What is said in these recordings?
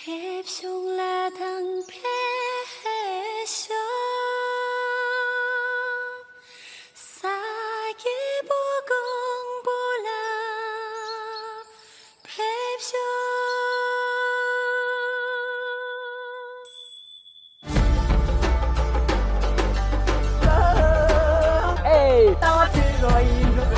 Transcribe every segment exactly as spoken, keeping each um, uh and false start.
ཕེབས་ཤོག་ལྷ་དང་ཕེབས་ཤོག་ས་སྐྱེས་བུ་ཀོང་པོ་ལ་ཕེབས་ཤོག་ཨེ། ལྟ་བ་དུས་རོ་ཡིན་འགྲོ།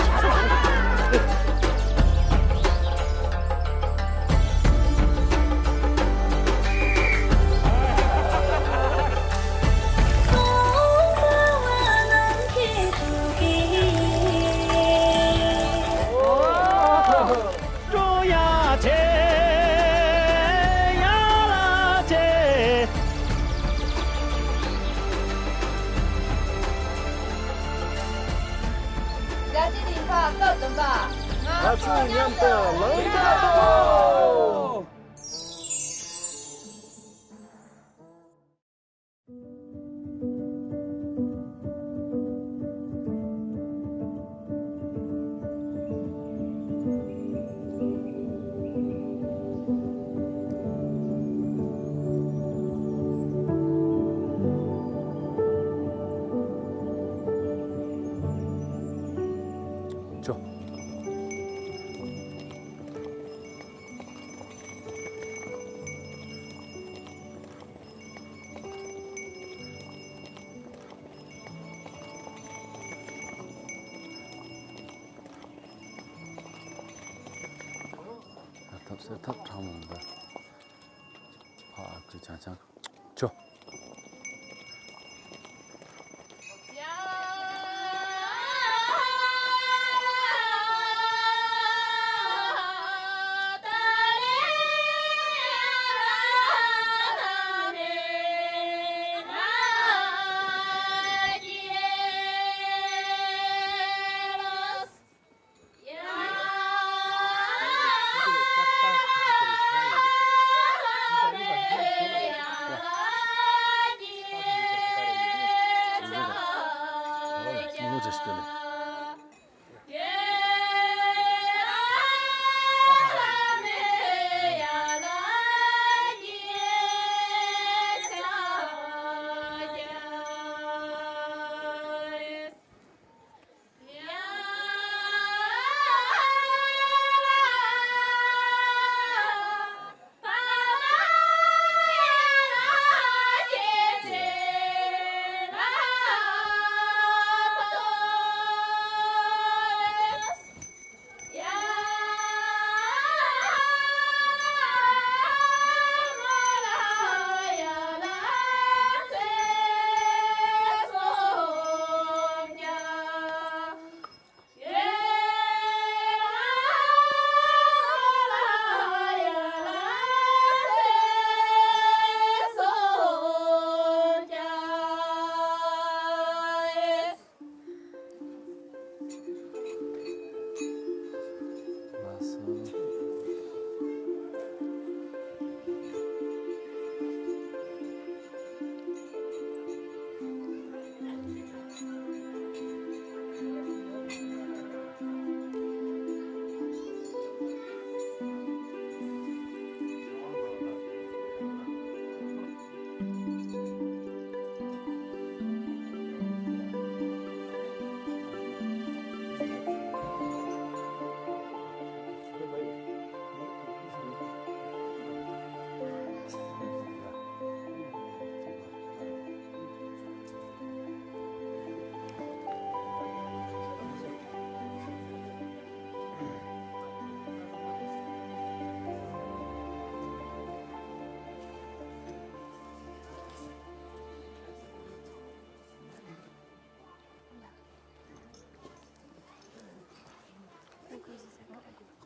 ཀྲོ་ཡ་ཆེ། ཡ་ལ་ཆེ། རྒྱལ་སྤྱིའི་རིང་ཁ་སྐབས་བདུན་པ། ང་ཚོ་མཉམ་དུ་ལངས་ཐབས་དང་། ཅོ། ཐབས་ཟེར་ཐབས་ཕྲ་མོ་འདི། ཕ་ཨ་ཁུ་ཆང་ཆང་། ཅོ།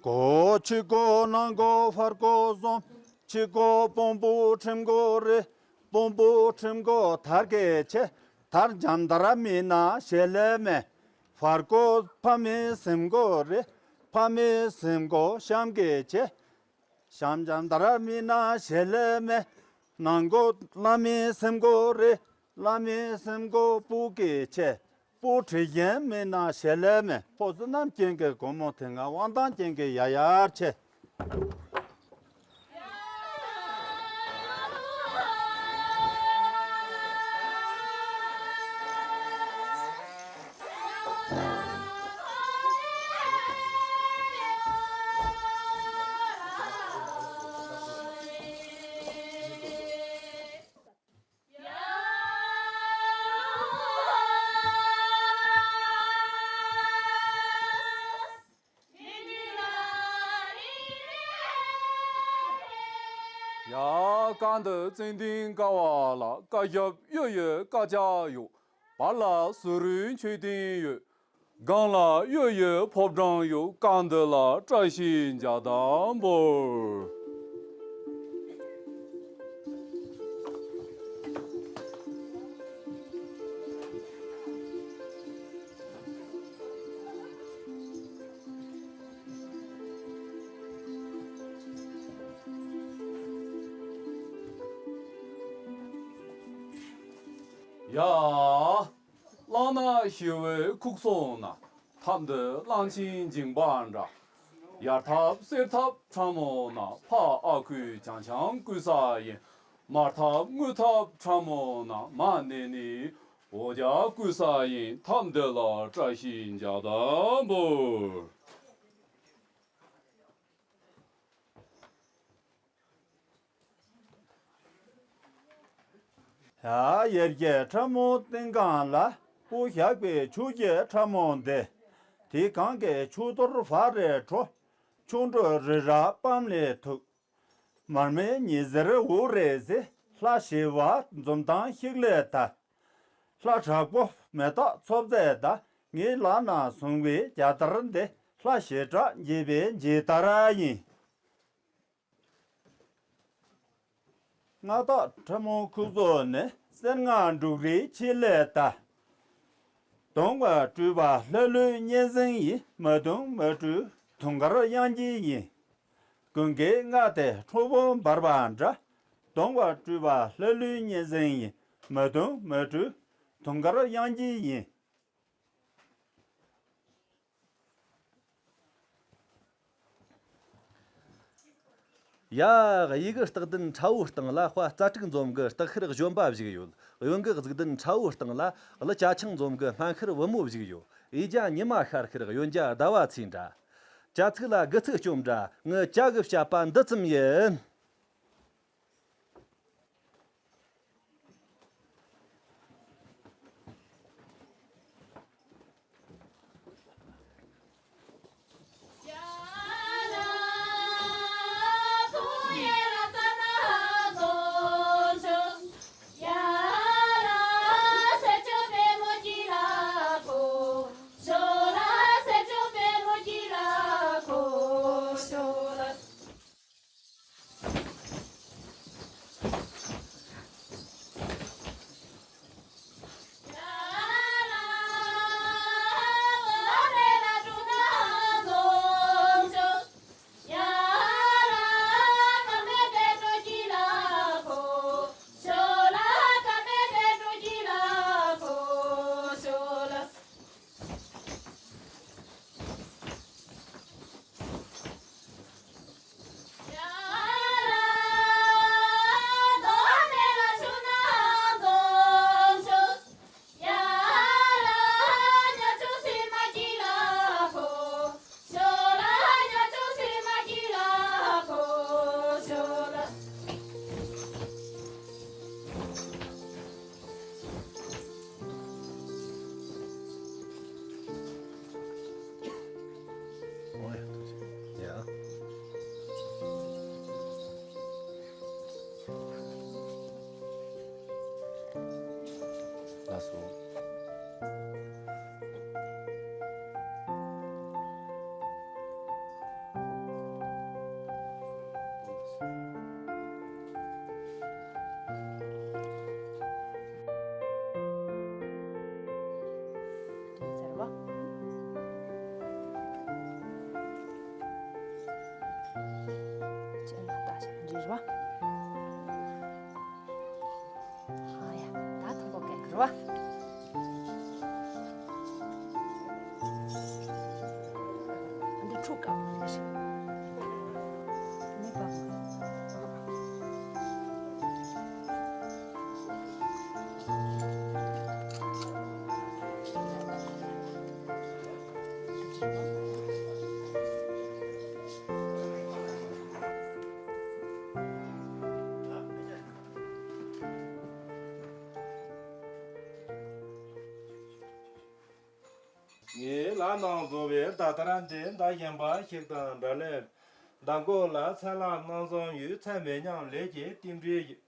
སྒོ་ཕྱི་སྒོ་ནང་སྒོ་ཕར་སྒོ་གསུམ། ཕྱི་སྒོ་དཔོན་པོ་ཁྲིམས་སྒོ་རེད། དཔོན་པོ་ཁྲིམས་སྒོ་དར་གྱི་ཆེ། དར་འཇམ་དར་མི་ན་ཞེ་ལེ་མེ། ཕར་སྒོ་ཕ་མའི་སེམས་སྒོ་རེད། ཕ་མའི་སེམས་སྒོ་གཤམ་གྱི་ཆེ། གཤམ་འཇམ་དར་མི་ན་ཞེ་ལེ་མེ། ནང་སྒོ་བླ་མའི་སེམས་སྒོ་རེད། བླ་མའི་སེམས་སྒོ་སྤུ་གི་ཆེ། སྤུ་གྲི་གཞན་མི་ན་ཞེ་ལེ་མེ། ཕོ་བསོད་ནམས་ཅན་གྱི་སྒོ་མོ་དེ་ང་དབང་ཐང་ཅན་གྱི་ཡ་ཡར་ཆེ། ཡ། བཀའ་འདི་ཙན་དན་ཀ་བ་ལ། བཀའ་ཞབས་གཡོ་ཡི་བཀའ་རྒྱ་ཡོད། བར་ལ་ཟུར་རུའི་མཆོད་རྟེན་ཡོད། སྒང་ལ་གཡོ་ཡི་ཕོ་བྲང་ཡོད། བཀའ་འདི་ལ་བཀྲ་ཤིས་འཇའ་དང་འབུལ། ཡ། གླང་ནག་ཞི་བའི་ཁུག་སོ་ན། ཐབས་འདི་གླང་ཆེན་འགྱིང་བག་འདྲ། ཡར་ཐབས་གསེར་ཐབས་ཕྲ་མོ་ན། ཕ་ཨ་ཁུས་བྱང་བྱང་བསྐུལ་ས་ཡིན། མར་ཐབས་དངུལ་ཐབས་ཕྲ་མོ་ན། མ་ནེ་ནེ་འོ་ཇ་བསྐུལ་ས་ཡིན། ཐབས་འདི་ལ་བཀྲ་ཤིས་འཇའ་དང་འབུལ། ཡ། ཡར་གྱི་ཁྲ་མོ་སྟེང་སྒང་ལ། སྤུ་བཞག་པའི་ཆུ་སྐྱེས་ཁྲ་མོ་འདི། དེ་གང་གི་ཆུ་གཏོར་བག་རེ་དྲོ། ཆུ་འགྲོ་རི་རབ་སྤམ་ལས་ཐུག། མར་མེ་ཉི་ཟེར་འུར་རེ་ཟེར། ལྷ་ཞི་བ་འཛུམ་མདངས་ཤིག་ལས་ལྟ། ལྷ་དྲག་པོ་མེ་སྟག་ཚོགས་རྫས་དང་། ངའི་ལག་ན་བཟུང་བའི་རྒྱ་དར་འདི། ལྷ་ཞི་དྲག་འགྱེད་པའི་འཇིགས་དར་ཡིན། མངའ་བདག་ཁྲ་མོ་ཁུག་རྫོགས་ནས། གསེར་མངའ་འབྲུག་རིའི་ཆེད་ལས་ལྟ། གདོང་པ་སྤྲུལ་པ་ལྷ་ཀླུའི་གཉན་བཙན་ཡིན། མ་དུང་མ་སྤྲུལ་དུང་དཀར་དབྱངས་ཅན་ཡིན། དགུན་ཁའི་མངའ་སྡེ་ཁྲོ་བོ་འབར་བ་འདྲ། གདོང་པ་སྤྲུལ་པ་ལྷ་ཀླུའི་གཉན་བཙན་ཡིན། མ་དུང་མ་སྤྲུལ་དུང་དཀར་དབྱངས་ཅན་ཡིན། ཡ། གཡས་གི་སྟག་གདན་ཁྲ་བོའི་སྟེང་ལ། དཔའ་རྩལ་སྤྲུགས་འཛོམས་ཀྱི་སྟག་ཤར་གཞོན་པ་བཞུགས་ཡོད། གཡོན་གི་གཟིག་གདན་ཁྲ་བོའི་སྟེང་ལ། ཀླུ་ཅ་ཆིང་འཛོམས་ཀྱི་སྨན་ཤར་བུ་མོ་བཞུགས་ཡོད། གཡས་རྒྱ་ཉི་མ་ཤར་ཤར། གཡོན་རྒྱ་ཟླ་བ་ཚེས་འདྲ། བྱ་ཚིག་ལ་དགུ་ཚིགས་སྐྱོན་འདྲ། ངའི་བྱ་གི་བཤད་པ་འདི་ཙམ་ཡིན། ལགས་སོ། ཟེར་བ། ཅན་ལ་ད་ཞབས་འདྲི་རེད་བ། ཨ་ཡ། ད་དང་པོ་ག་གི་རེད་བ། འདི་ཕྲུག་དཀར་པོ་རེད། མི་པ། ངའི་ལག་ནང་བཟུང་བའི་རྟ་དར་འདི། ཟླ་གཞོན་པ་ཞིག་དང་འདྲ་ལེ། མདའ་མགོ་ལ་ཚེ་ལྷ་སྣ་འཛོམས་ཡོད། ཚེ་མི་ཉམས་ལས་ཀྱི་རྟེན་འབྲེལ་ཡོད།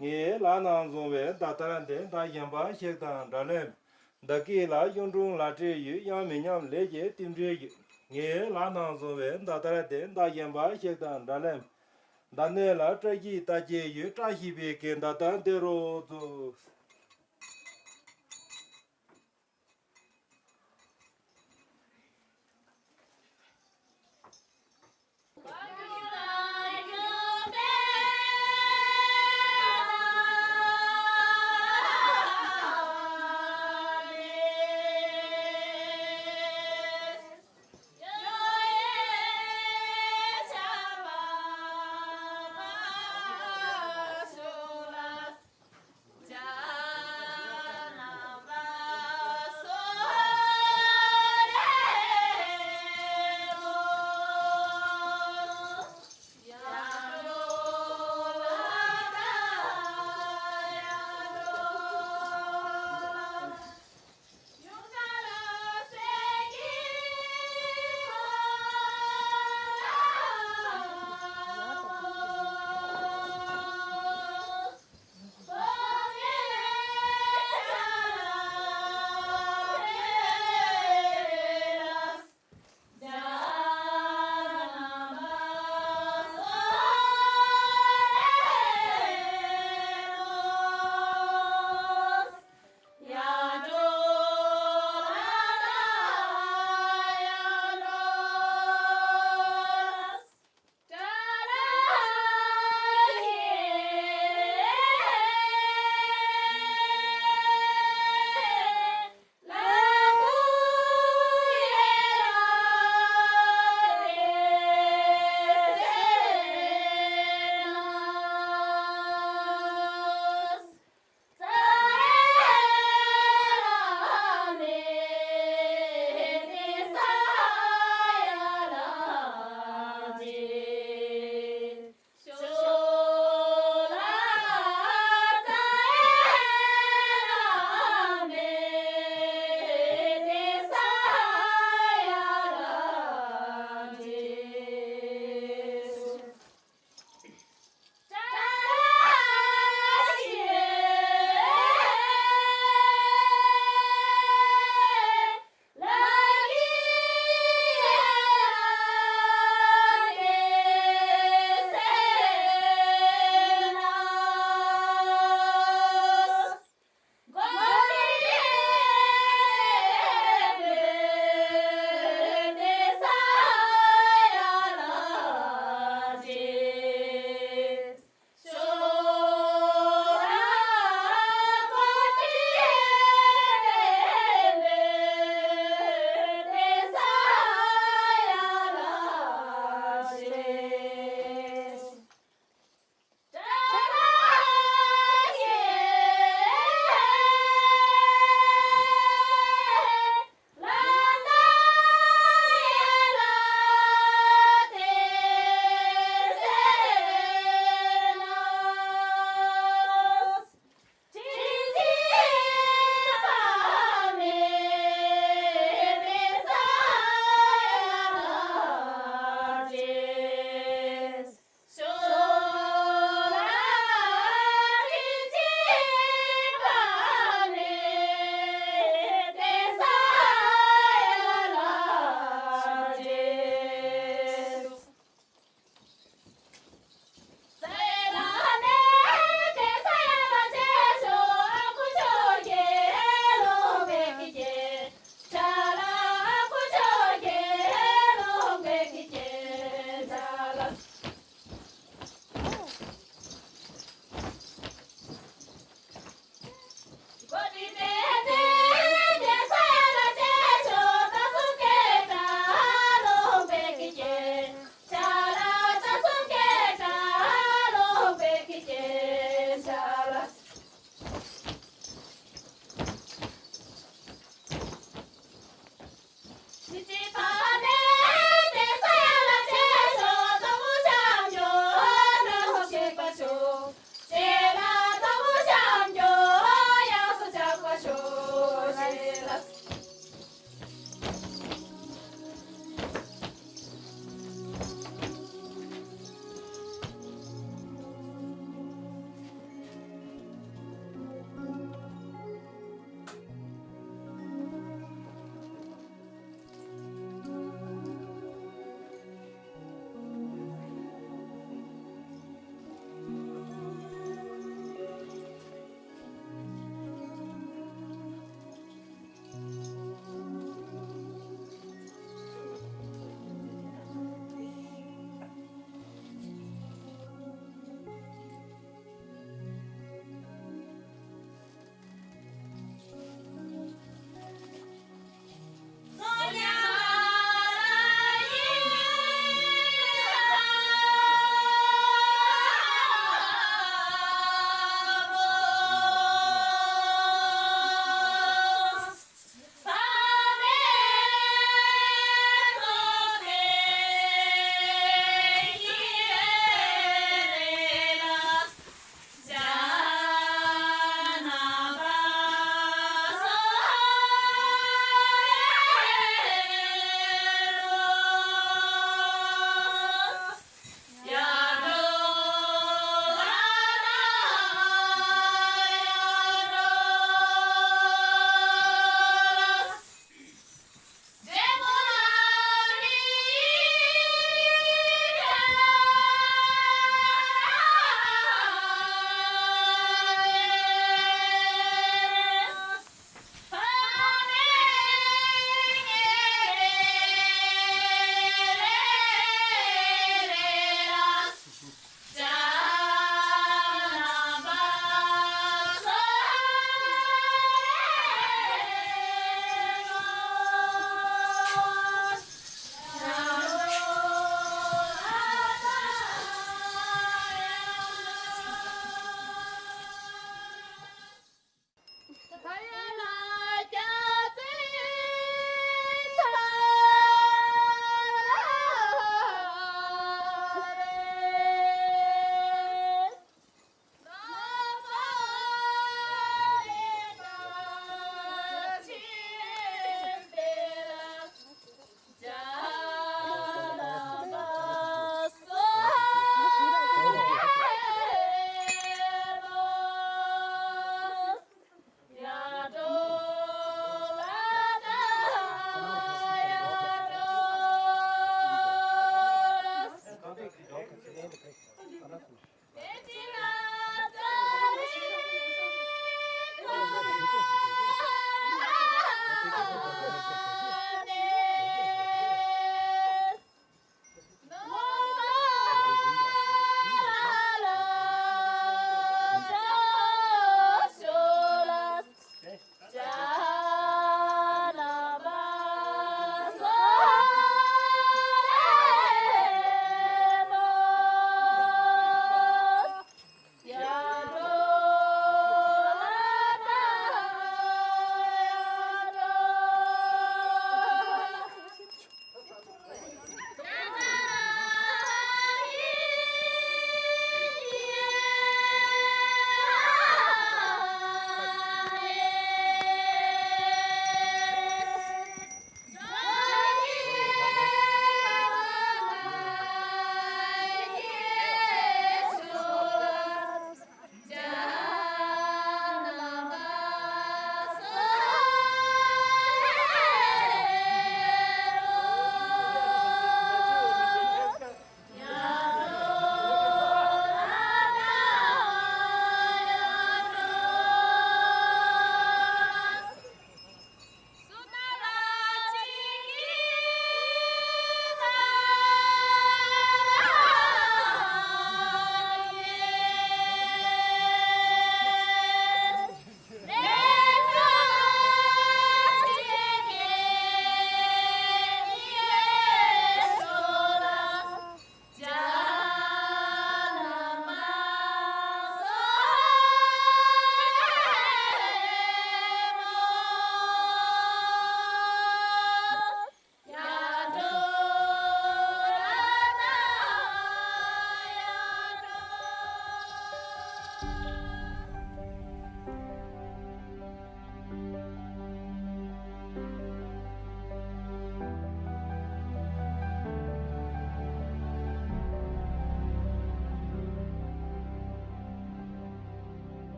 ངའི་ལག་ན་བཟུང་བའི་མདའ་དར་འདི། མདའ་གཞན་པ་ཞིག་དང་འདྲ་ལེམ། མདའ་སྐེད་ལ་གཡུང་དྲུང་ལག་ཁྲིད་ཡོད། གཡང་མི་ཉམས་ལས་ཀྱི་རྟེན་འབྲེལ་ཡོད། ངའི་ལག་ན་བཟུང་བའི་མདའ་དར་འདི། མདའ་གཞན་པ་ཞིག་དང་འདྲ་ལེམ། མདའ་སྣེ་ལ་བཀྲ་ཤིས་རྟགས་བརྒྱད་ཡོད། བཀྲ་ཤིས་པའི་གི་མདའ་དར་འདི་རུ་འཛུགས།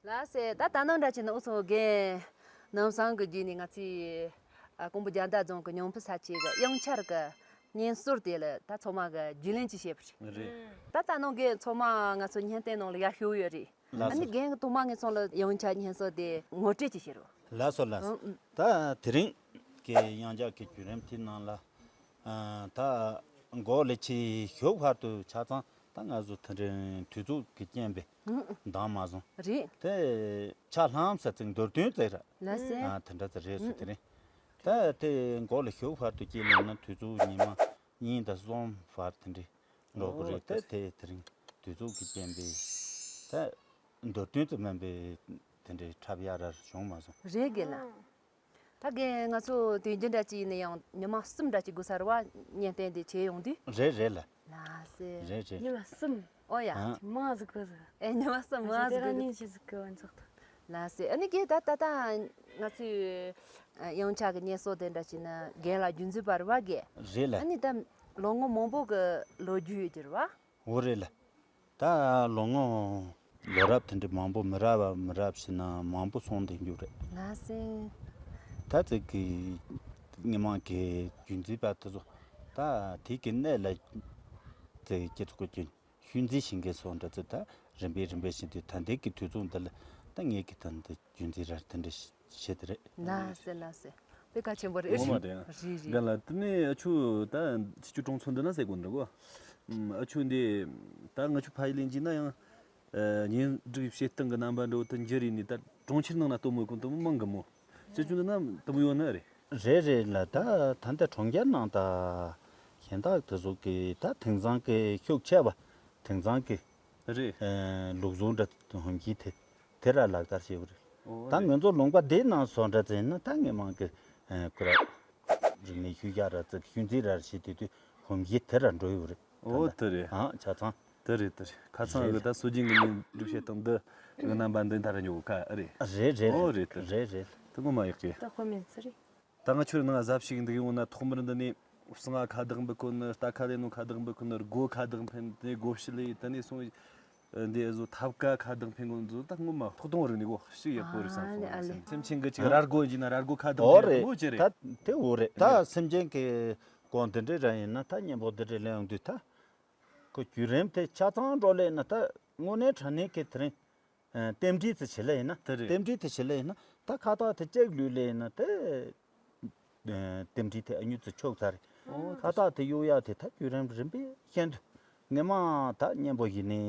ལགས་སེ། ད་ད་ནང་འདྲ་བྱས་ན་འུ་ཚོ་རྒན་ནམ་སང་གི་བརྒྱུད་ནས་ང་ཚོས་ཨ་ཀོང་པོ་རྒྱ་མདའ་རྫོང་གི་ཉང་ཕུ་ས་ཆའི་གི་གཡང་ཆར་གི་སྙན་གསོལ་དེ་ལ་ད་ཚང་མ་གི་རྒྱུས་ལོན་ཅིག་བྱས་པ་རེད། རེད། ད་ད་ནང་རྒན་ཚང་མ་ང་ཚོ་བརྙན་བརྟེན་ནང་ལ་ཡར་ཞུགས་ཡོད་རེད། ལགས་ཨ་ནི་སོ། རྒན་གི་ཐོག་མ་ངས་ཚང་ལ་གཡང་ཆར་སྙན་གསོལ་དེ་ངོ་སྤྲོད་ཅིག་བྱེད་རོགས། ལགས་སོ་ལགས་སོ། ཨང་། ད་དེ་རིང་གི་གཡང་ཆར་གི་བརྒྱུད་རིམ་དེའི་ནང་ལ། ཨ། ད་མགོ་ལས་ཆེ་ཤོག་བར་དུ་ཆ་ཚང་ད་ང་ཚོ་དེ་འདྲའི་དུས་ཚོད་ཀྱི་རྐྱེན་པས་ཨང་། འདང་མ་སོང་། རེད། དེ་ཆ་ལྷམ་ས་ཚིགས་མདོར་བསྡུས་ཙེ་ར། ལགས་སེ། ཨ། དེ་འདྲ་ཙེ་རེད་སོ། ཨང་། དེ་རིང་ད་དེ་མགོ་ལས་ཤོག་བར་དུ་སྐྱེལ་ལེན་ན་དུས་ཚོད་ཉི་མ་གཉིས་དང་གསུམ་བར་དེ་འདྲའི་འགྲོ་གི་རེད། ཨོ་དེ་དེ་དེ་རིང་དུས་ཚོད་ཀྱི་རྐྱེན་པས་ད་མདོར་བསྡུས་ཙེ་མིན་པས་དེ་འདྲའི་འཁྲབ་ཡ་ར་བྱུང་མ་སོང་། རེད་རྒན་ལགས། ཨང་། ད་གིན་ང་ཚོ་དུས་རྒྱུན་འདྲ་ཅིག་ཡིན་ན་ཡང་ཉི་མ་གསུམ་འདྲ་ཅིག་དགོས་ས་རེད་བ། བརྙན་བརྟེན་དེ་བྱེད་ཡོང་དུས། རེད་རེད་ལ། ལགས་སེ། རེད་རེད། ཉི་མ་གསུམ། ཨོ་ཡ། ཨ། མང་ཟིག་གི་ཟིག་ཨེ་ཉི་མ་གསུམ་མང་ཟིག་གི་ཟིག་དེ་རང་ཉིན་ཞིག་ཟིག་གི་བ་འཛག་ཐུབ། ལགས་སེ། ཨ་ནི་གིན་ད་ད་ད་ང་ཚོས་ཨ་གཡང་ཆར་གི་སྙན་གསོལ་དེ་འདྲ་ཅིག་ན་རྒན་ལགས་རྒྱུན་འཛིན་པ་རེད་བ་གིན། རེད་ལ། ཨ་ནི་ད་ལོ་ངོ་མང་པོ་གི་ལོ་རྒྱུས་ཡོད་རྒྱུ་རེད་བ། འོ་རེད་ལ། ད་ལོ་ངོ་ལོ་རབས་དེ་འདྲ་མང་པོ་མི་རབས་མི་རབས་ཕྱིན་ན་མང་པོ་སོང་བསྡད་རྒྱུ་རེད། ལགས་སེ། ད་ཅིག་གི་སྔོན་མ་གི་རྒྱུན་འཛིན་པ་དེ་ཚོ་ད་དེ་གི་གནས་ལ་ཅིག་སྐྱེ་ཚུལ་གྱི་ཤུལ་འཛིན་བྱེད་མཁན་སོགས་འདྲ་ཚོ་ད་རིམ་པས་རིམ་པས་བྱེད་དུས་ད་ལྟའི་གི་དུས་ཚོད་འདི་ལ་ད་ངེད་ཀྱི་ད་འདི་རྒྱུན་འཛིན་ར་དེ་འདྲ་བྱེད་དེ་རེད། ལགས་སེ་ལགས་སེ། དཔེ་གལ་ཆེན་པོ་རེད། ངོ་མ་རེད། རེད་རེད། རྒན་ལགས་དེ་ནས་ཨ་ཆུ་ད་ཆུ་ཆུ་གྲོང་ཚོ་འདི་ན་ཟེར་དགོས་འདྲ་གོ། ཨ་ཆུ་འདི་ད་ང་ཆུ་ཕ་ཡི་ལེན་གྱི་ན་ཡང་། ཨ། གཉེན་སྒྲིག་བྱེད་སྟངས་ཀྱི་རྣམ་པ་འདྲ་བོ་དེ་འགྱུར་རེ་ནས་ད་གྲོང་ཁྱེར་ནང་ན་ལྟོ་མོ་གོ་དེ་མོ་མང་གི་མོ། སྤྱི་ཆུ་འདི་ན་དེ་མོ་ཡོད་ནི་རེད། རེད་རེད་ལ། ད་ད་ལྟ་གྲོང་ཁྱེར་ནང་ད་གཞན་དག་དེ་ཚོ་གི་ད་དེང་སང་གི་ཤུགས་ཆེ་བ་དེང་སང་གི་རེད། ཨ། ལུགས་ཟུང་འདྲ་ཧོམ་གྱི་དེ། དེ་ར་ལག་བསྟར་བྱེད་དགོས་རེད། ཨོ་ད་རེད། ང་ཚོ་ལུང་པ་འདི་ནང་སོ་འདྲ་ཙམ་ན་ད་ངེད་མང་གི་ཨ་ཁོ་ར་རིག་གནས་ཤུལ་བཞག་ར་ཙིག་ཤུལ་འཛིན་ར་བྱེད་དུས་དུས་ཧོམ་གྱི་དེ་ར་འགྲོ་ཡོད་རེད། ཨོ་ད་དེ་རེད། ཨ་ཆ་ཚང་། དེ་རེད་དེ་རེད། ཁ་ཚང་གི་ད་སྲོལ་རྒྱུན་གྱི་གཉེན་སྒྲིག་བྱེད་སྟངས་འདི་གི་རྣམ་པ་འདི་མཐར་འཇོག་ག་རེད། རེད་རེད། ཨོ་རེད་དེ་རེད། རེད་རེད། དེ་ངོ་མ་ཡག་གི། ད་དཔེ་མེད་ཚེ་རིང་། ད་ང་ཆོའི་ནང་གཟབ་ཞིག་འདུག་ཡོང་ན་ཐོག་མར་འདི་ནས་གསང་ཁ་བདག་འབུལ་ཁོ་ནི། རྟ་ཁ་ལས་ནོ་ཁ་བདག་འབུལ་ཁོ་ནི། སྒོ་ཁ་བདག་འཕེན་ཏེ་སྒོ་ཕྱི་ལས་དེ་ནས་སོང་། འདི་བཟོ་ཐབ་ཀ་ཁ་གདང་འཕེན་གོ་འཛོ་ད་ངོ་མ་ཐོག་དང་རིག་ནི་གོ་ཤི་ཡག་པོ་རེད་བསམ་སོང་། སེམས་ཅན་གི་ཅིག་ར་སྒོ་ཡིན་ན་ར་སྒོ་ཁ་གདང་འཕེན་གོ་ཅི་རེད། ད་དེ་འོ་རེད། ད་སེམས་ཅན་གི་གོང་དེ་འདྲས་ར་ཡིན་ན་ད་གཉེན་པོ་དེ་འདྲས་ལེན་ཡོང་དུས་ད་ཁོ་བརྒྱུད་རིམ་དེ་ཆ་ཚང་འགྲོ་ལེ་ན་ད་དངོས་གནས་དྲང་གནས་ཀྱི་དེ་རིང་རྟེན་འབྲེལ་དེ་བྱེད་ལེ་ཡིན་ན་དེ་རེད། རྟེན་འབྲེལ་དེ་བྱེད་ལེ་ཡིན་ན་ད་ཁ་བཏགས་དེ་ལྕགས་ལུས་ལེ་ཡིན་ན་དེ། རྟེན་འབྲེལ་དེ་ཨ་ཉུ་ཚོ་ཆོག་ཚར། ཁ་བཏགས་དེ་གཡུག་ཡག་དེ་ད་བརྒྱུད་རིམ་རིམ་པས་ཤེས་འདུག་ངས་མ་ད་གཉེན་པོ་ཡིན་ནི་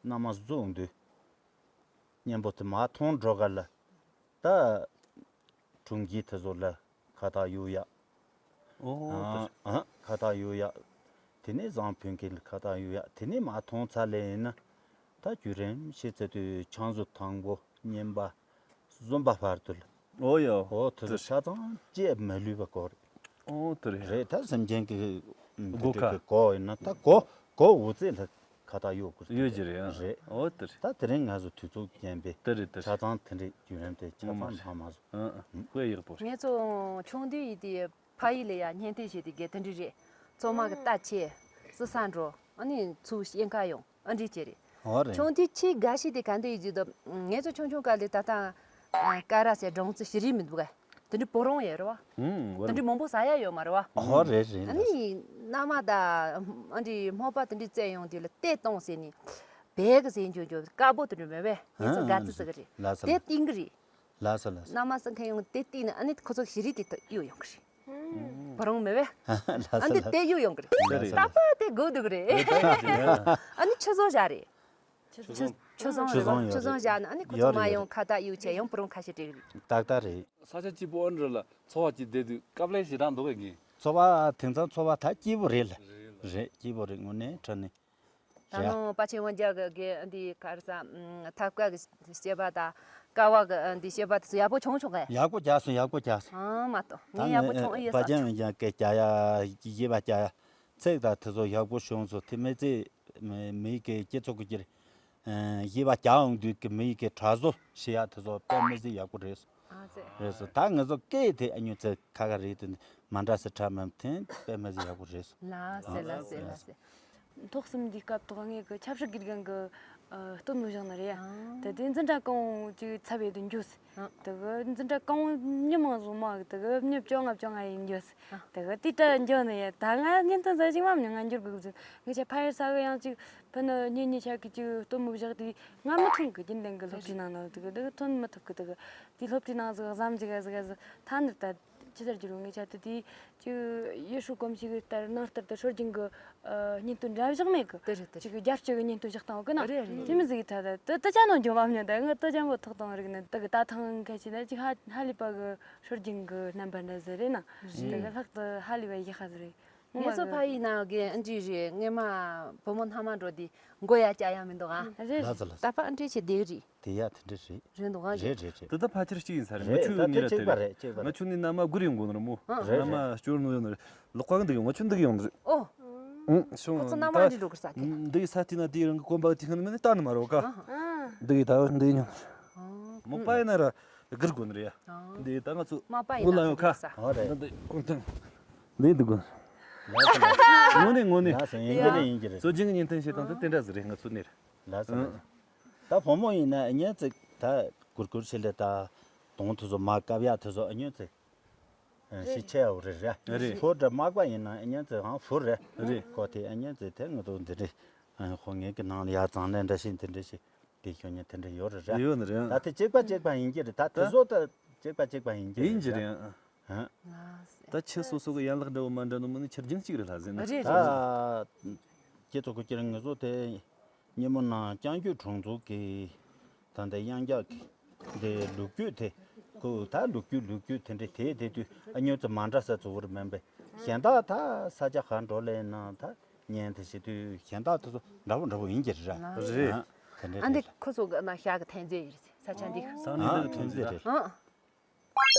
མནའ་མ་བཟུང་དུས་གཉེན་པོ་དེ་མ་མཐོང་འགྲོ་ག་ལ་ད་དྲུང་སྐྱེས་དེ་ཚོ་ལ་ཁ་བཏགས་གཡུག་ཡག་ཨོ་ཨ་ཁ་བཏགས་གཡུག་ཡག་དེ་ནས་བཟང་ཕུན་ཁེ་ལ་ཁ་བཏགས་གཡུག་ཡག་དེ་ནས་མ་མཐོང་ཚར་ལེ་ཡིན་ན་ད་བརྒྱུད་རིམ་ཤེས་ཚར་དུས་ཆང་བཟོ་དང་པོ་གཉིས་པ་གསུམ་པ་བར་དུ་ལ། ཨོ་ཡ། ཨོ་དེ་ཚོ་ཆ་ཚང་བཅད་མ་ལུས་པ་གོ་རེད། ཨོ་དེ་རེད། རེད་ད་སེམས་ཅན་གྱི་སྒོ་ཁ་གོ་ཡིན་ན་ད་གོ་གོ་འུ་ཚེ་ལ་ཁ་བཏགས་གཡུག་དགོས་ཡོད་ཀྱི་རེད། རེད། ཨོ་དེ་རེད། ད་དེ་རིང་ང་ཚོ་དུས་ཚོད་རྐྱེན་པས་དེ་རེད་དེ་ཆ་རེད། ཚང་དེ་འདྲའི་བརྒྱུད་རིམ་དེ་ཆ་ངོ་མ་ཚང་རེད། མཐའ་མ་བཟོ། ཨ་ཨ་དཔེ་ཡག་པོ་རེད། ངེད་ཚོ་ཆུང་དུས་ཡིན་དུས་ཕ་ཡུལ་ལ་ཡ་གཉེན་སྟོན་བྱེད་དུས་དེ་འདྲ་རེད། ཚོ་མ་གི་རྟ་ཆས་སི་ས་འགྲོ་ཨ་ནི་ཚུར་ཞིང་ཁ་ཡོང་ཨ་འདྲ་བྱེད་རེད། ཨོ་རེད། ཆུང་དུས་ཆེས་དགའ་ཤོས་དེ་ག་འདྲ་ཡིན་ཟེར་དུས་ངེད་ཚོ་ཆུང་ཆུང་སྐབས་ལ་ད་ལྟ་ཀ་ར་ཟེར་སྦྲང་རྩི་ཞིག་རེད་མི་འདུག་ག་དེ་འདྲ་བོ་རང་ཡོད་རེད་བ། ཨུམ་དེ་འདྲ་མང་པོ་ཟ་ཡ་ཡོད་མ་རེད་བ། ཨོ་རེད་རེད། ཨ་ནི་མནའ་མ་ད་ཨ་འདྲ་སྨུག་པ་དེ་འདྲ་བཙལ་ཡོང་དུས་ལ་གཏེར་གཏོང་ཟེར་ནས་བལ་གི་ཟེར་འཇོག་འཇོག་དཀར་པོ་དེ་འདྲ་མེད་པས་ངེད་ཚོ་དགའ་ཙི་ཙི་གི་རེད། ལ་ས་དེ་ལ་བཏིང་གི་རེད། ལ་ས་ལ་ས། མནའ་མ་སེམས་ཁ་ཡོང་དེ་བལྟས་ནས་ཨ་ནི་ཁོ་ཚོ་ཞིག་རིག་དེ་ད་གཡུག་ཡོང་གི་རེད། བ་རང་མེད་པས། ལ་ས་ཨ་ནི་ལ་ས། དེ་གཡུག་ཡོང་གི་རེད། ལ་ས་ལ་ས། ད་པ་དེ་དགོས་འདུག་གི་རེད། ཨ་ནི་ཆུ་བཟང་བཞག་རེད། ཆུ་བཟང་ཆུ་བཟང་ཆུ་བཟང་ཡོད་རེད། ཆུ་བཟང་བཞག་ན་ཨ་ནི་ཁོ་ཚོ་ཡོད་མ་རེད་ཡོད་ཡོང་རེད། ཁ་བཏགས་གཡུག་བྱས་ཡང་བུ་རང་ཁ་ཤས་སྤྲད་གི་རེད། ཏག་ཏག་རེད། ས་ཆ་གཅིག་པོ་ཨ་འདྲ་ལ་འཚོ་བ་གཅིག་བསྡད་དུས་དཀའ་ལས་ཞེ་དྲག་འདུག་གས་ངས། འཚོ་བ་དེང་སང་འཚོ་བ་ད་སྐྱིད་པོ་རེད་ལ། རེད་ལ། རེད་སྐྱིད་པོ་རེད་དངོས་གནས་དྲང་གནས། ད་རེད། ནང་པ་ཆེ་ཝང་རྒྱ་གི་གི་འདི་གར་ས་ཐབ་ཀ་གི་སྐྱེས་པ་དང་ཀ་བ་གི་འདི་སྐྱེས་པ་དེ་ཚོ་ཡག་པོ་བྱུང་བྱུང་གི། ཡག་པོ་རྒྱག་སོང་ཡག་པོ་རྒྱག་སོང་། ཨང་མ་གཏོགས་ད་ངས་ཡག་པོ་ནི་བྱུང་ཨེ་པ་ཆེ་ས་ཆུང་། ཝང་རྒྱ་གི་རྒྱ་ཡ་ཡི་པ་རྒྱ་ཡ་ཚེག་དང་དེ་ཚོ་ཡག་པོ་བྱུང་སོང་དེ་མི་ཚེ་མི་གི་སྤྱི་ཚོགས་ཀྱི་ཡི་པ་རྒྱ་འོང་དུས་ཀྱི་མི་གི་གྲྭ་བཟོ་བྱེད་ཡག་དེ་ཚོ་དཔེ་མི་ཚེ་ཡག་པོ་རེད་སོང་། ཨ་ཙི། རེད་སོང་ད་ང་ཚོ་སྐད་དེ་ཨ་ཉུ་ཚེ་ཁ་ཁ་རེད་དེ་མ་འདྲ་སེ་ཁྲ་མམ་ཐེན་དཔེ་མི་ཚེ་ཡག་པོ་རེད་སོང་། ལ་སེ་ལ་སེ་ལ་སེ། ཐོག་གསུམ་འདིའི་སྐབས་ཐོག་ངས་གི་ཆབ་སྲིད་དགེ་རྒན་གི་སྟོན་མི་བཞག་ནི་རེད་ཡ། དེ་དེ་འཛིན་གྲྭ་གང་བོ་ཅིག་ཚབ་ཡོད་དུ་འགྱོ་སི། དེ་གི་འཛིན་གྲྭ་གང་བོ་མྱི་མང་ཟོ་མ་གི་དེ་གི་མྱི་བཅོ་ལྔ་བཅོ་ལྔ་ཡིན་འགྱོ་སི། དེ་གི་དེ་ལྟར་འགྱོ་ནི་ཡ་ད་ང་ཉིན་དུ་ཟ་ཅིག་མ་མྱི་ང་འགྱུར་དགོས་གི་ཟིན་ངས་ཆ་ཕ་ཡར་ས་གི་ཡང་ཅིག་ཕུ་ནི་ཉིན་གཉིས་ཆ་གི་ཅིག་སྟོན་མི་བཞག་དེ་ང་མི་ཐོན་གི་རྒྱུན་ལྡན་གི་སློབ་གྲྭའི་ནང་ན་དེ་གི་དེ་གི་ཐོན་མི་ཐུབ་གི་དེ་གི་དེ་སློབ་གྲྭའི་ནང་ཟིག་གཟའ་མི་ཟིག་ག་ཟིག་ག་ཟིག་ཐ་ནི་ད། ཅི་ལྟར་གྱི་རུང་ངེད་ཆ་དེ་དེའི་ཅིག་ཡུལ་ཧྲུའུ་གོམས་གཤིས་ཀྱི་ལྟར་ནང་ལྟར་དུ་སྲོལ་རྒྱུན་གྱི་ཨ་བརྙན་ཐུང་འདྲ་བཞག་མེད་གི་དེ་རེད་དེ་ཅིག་རེད། རྒྱབ་སྐྱོར་གྱི་བརྙན་ཐུང་བཞག་སྟངས་གི་ན་རེད་རེད། དེ་མི་ཟིག་གི་ཐ་ད་དུ་དུ་ཅག་ནང་འཇོག་པ་མྱོང་ད་ངི་དུ་ཅག་མགོ་ཐོག་དང་རིག་ནི་དུ་གི་ད་ཐང་ཁ་ཆེ་ན་ཅིག་ཧ་ཧ་ལི་པ་གི་སྲོལ་རྒྱུན་གྱི་རྣམ་པ་འདྲ་ཟེར་རེད་ན་དུ་གི་རེད། ལྷག་ཏུ་ཧ་ལི་བ་ཡི་ཧ་ཟེར་རེད། ངེད་ཚོ་ཕ་ཡི་ནང་གི་ཨ་འདྲི་རེད་ངེད་མ་བུ་མོ་སྣ་མ་འགྲོ་དེ་མགོ་ཡ་ཅག་ཡ་མི་འདུག་ཨ། རེད། ལ་ས་ལ་ས། ད་ཕ་ཨ་འདྲི་བྱེད་དེ་རེད། དེ་ཡ་དེ་འདྲ་རེད། རེད་འདུག་ག་རེད་རེད་རེད། དེ་ད་ཕལ་ཆེར་གཅིག་ཡིན་ས་རེད། ང་རེད་ཆུ་ད་ཡོང་ཉེ་དེ་ར་ཆེག་པ་དེ་རེད་ཆེག་པ་ང་རེད། ཆུ་ནི་ན་མ་སྒུར་ཡོང་དགོས་ནི་རེད་མོ། རེད་ན་མ་རེད། སྐྱོར་ནོ་ཡོང་ནི་རེད། ལོག་པ་གི་འདི་ཡོང་ང་ཆུ་འདི་ཡོང་ནི་རེད། ཨོ། ཨུ་ཤོང་ཁོ་ཚོ་ན་མ་ད་འདི་འགྲོ་གི་ས་དེ། འདི་ས་དེ་ན་དེ་རང་གི་གོམ་པ་དེ་ཁ་ནི་མི་ནི་ལྟ་ནི་མ་རེད་ག་ཨ། འདི་གི་ད་འདི་ཉོ། ཨོ། མོ་པ་ཡིན་ན་ར་སྒུར་དགོས་ནི་རེད་ཡ། ཨོ། འདི་ད་ང་ཚོ་མ་པ་ཡིན་ན་ཨུ་ལ་ཡོང་ཁ། ཨོ་རེད། འདི་འདི་ཀུན་ཐང་། འདི་འདི་དགོས། ངོ་ནས་ངོ་ནས། ཡིན་གྱི་རེད་ཡིན་གྱི་རེད། གཙོ་རྒྱུན་གྱི་བརྙན་ཐུང་བྱེད་སྟངས་དེ་དེ་འདྲ་ཟིག་རེད་ང་ཚོ་ནས། ལ་ས་ལ་ས། ད་བུ་མོ་ཡིན་ན་ཨ་ཉན་ཙིག་ད་གུར་གུར་ཆེ་ལེ་ད་དོང་དུ་ཚོ་མ་བཀབ་ཡག་དུ་ཚོ་ཨ་ཉན་ཙིག་ཤི་ཆེ་ཡའོ་རེད་རེད། རེད། ཕོ་འདྲ་མག་པ་ཡིན་ན་ཨ་ཉན་ཙིག་ཧང་ཕུར་རེད། རེད། ཁོ་དེ་ཨ་ཉན་ཙིག་དེ་ང་ཚོ་འདི་རེད། ཧོ་ངེད་ཀྱི་ནང་ལ་ཡར་གཙང་ལེན་འདྲ་ཞིག་འདི་འདྲ་ཞིག་དེ་ཤོ་ཉན་དེ་འདྲ་ཡོད་རེད་རེད། ཡོད་ནི་རེད། ད་དེ་གཅིག་པ་གཅིག་པ་ཡིན་གྱི་རེད་ད་དེ་ཚོ་ད་གཅིག་པ་གཅིག་པ་ཡིན་གྱི་ཡིན་གྱི་རེད། རེད། ཧ། ད་ཁྱེད་སོ་སོ་གི་ཡན་ལག་འདྲ་བོ་མ་འདྲ་ནོ་མི་ནི་ཁྱེད་རྒྱུན་གཅིག་རེད་ལྷ་ཟེར་ན། རེད་རེད། ད་ཁྱེད་ཚོ་གི་ཁྱེད་ང་ཚོ་དེ་སྙེ་མོ་ནང་རྐྱང་རྒྱུད་གྲོང་ཚོ་གི་ད་ལྟ་གཡང་འཇག་གི་འདི་ལོ་རྒྱུས་དེ་ཁོ་ད་ལོ་རྒྱུས་ལོ་རྒྱུས་དེ་འདྲ་དེ་དེ་དུས་ཨ་ཉོ་ཚོ་མ་འདྲ་ས་ཚོ་བོར་མིན་པས་གཞན་དག་ད་ས་ཆ་ག་འགྲོ་ལེ་ན་ད་ཉན་དེ་བྱེད་དུས་གཞན་དག་དེ་ཚོ་འདྲ་བོ་འདྲ་བོ་ཡིན་གྱི་རེད་ར། རེད། དེ་འདྲ་ཨ་འདི་རེད་ར། ཁོ་ཚོ་གི་ན་ཤག་གི་ཐན་རྫས་ཡིན་རེད་ས་ཆ་འདི། སང་ཨ་ཉིན་འདི་ཐན་རྫས་རེད། ཨ།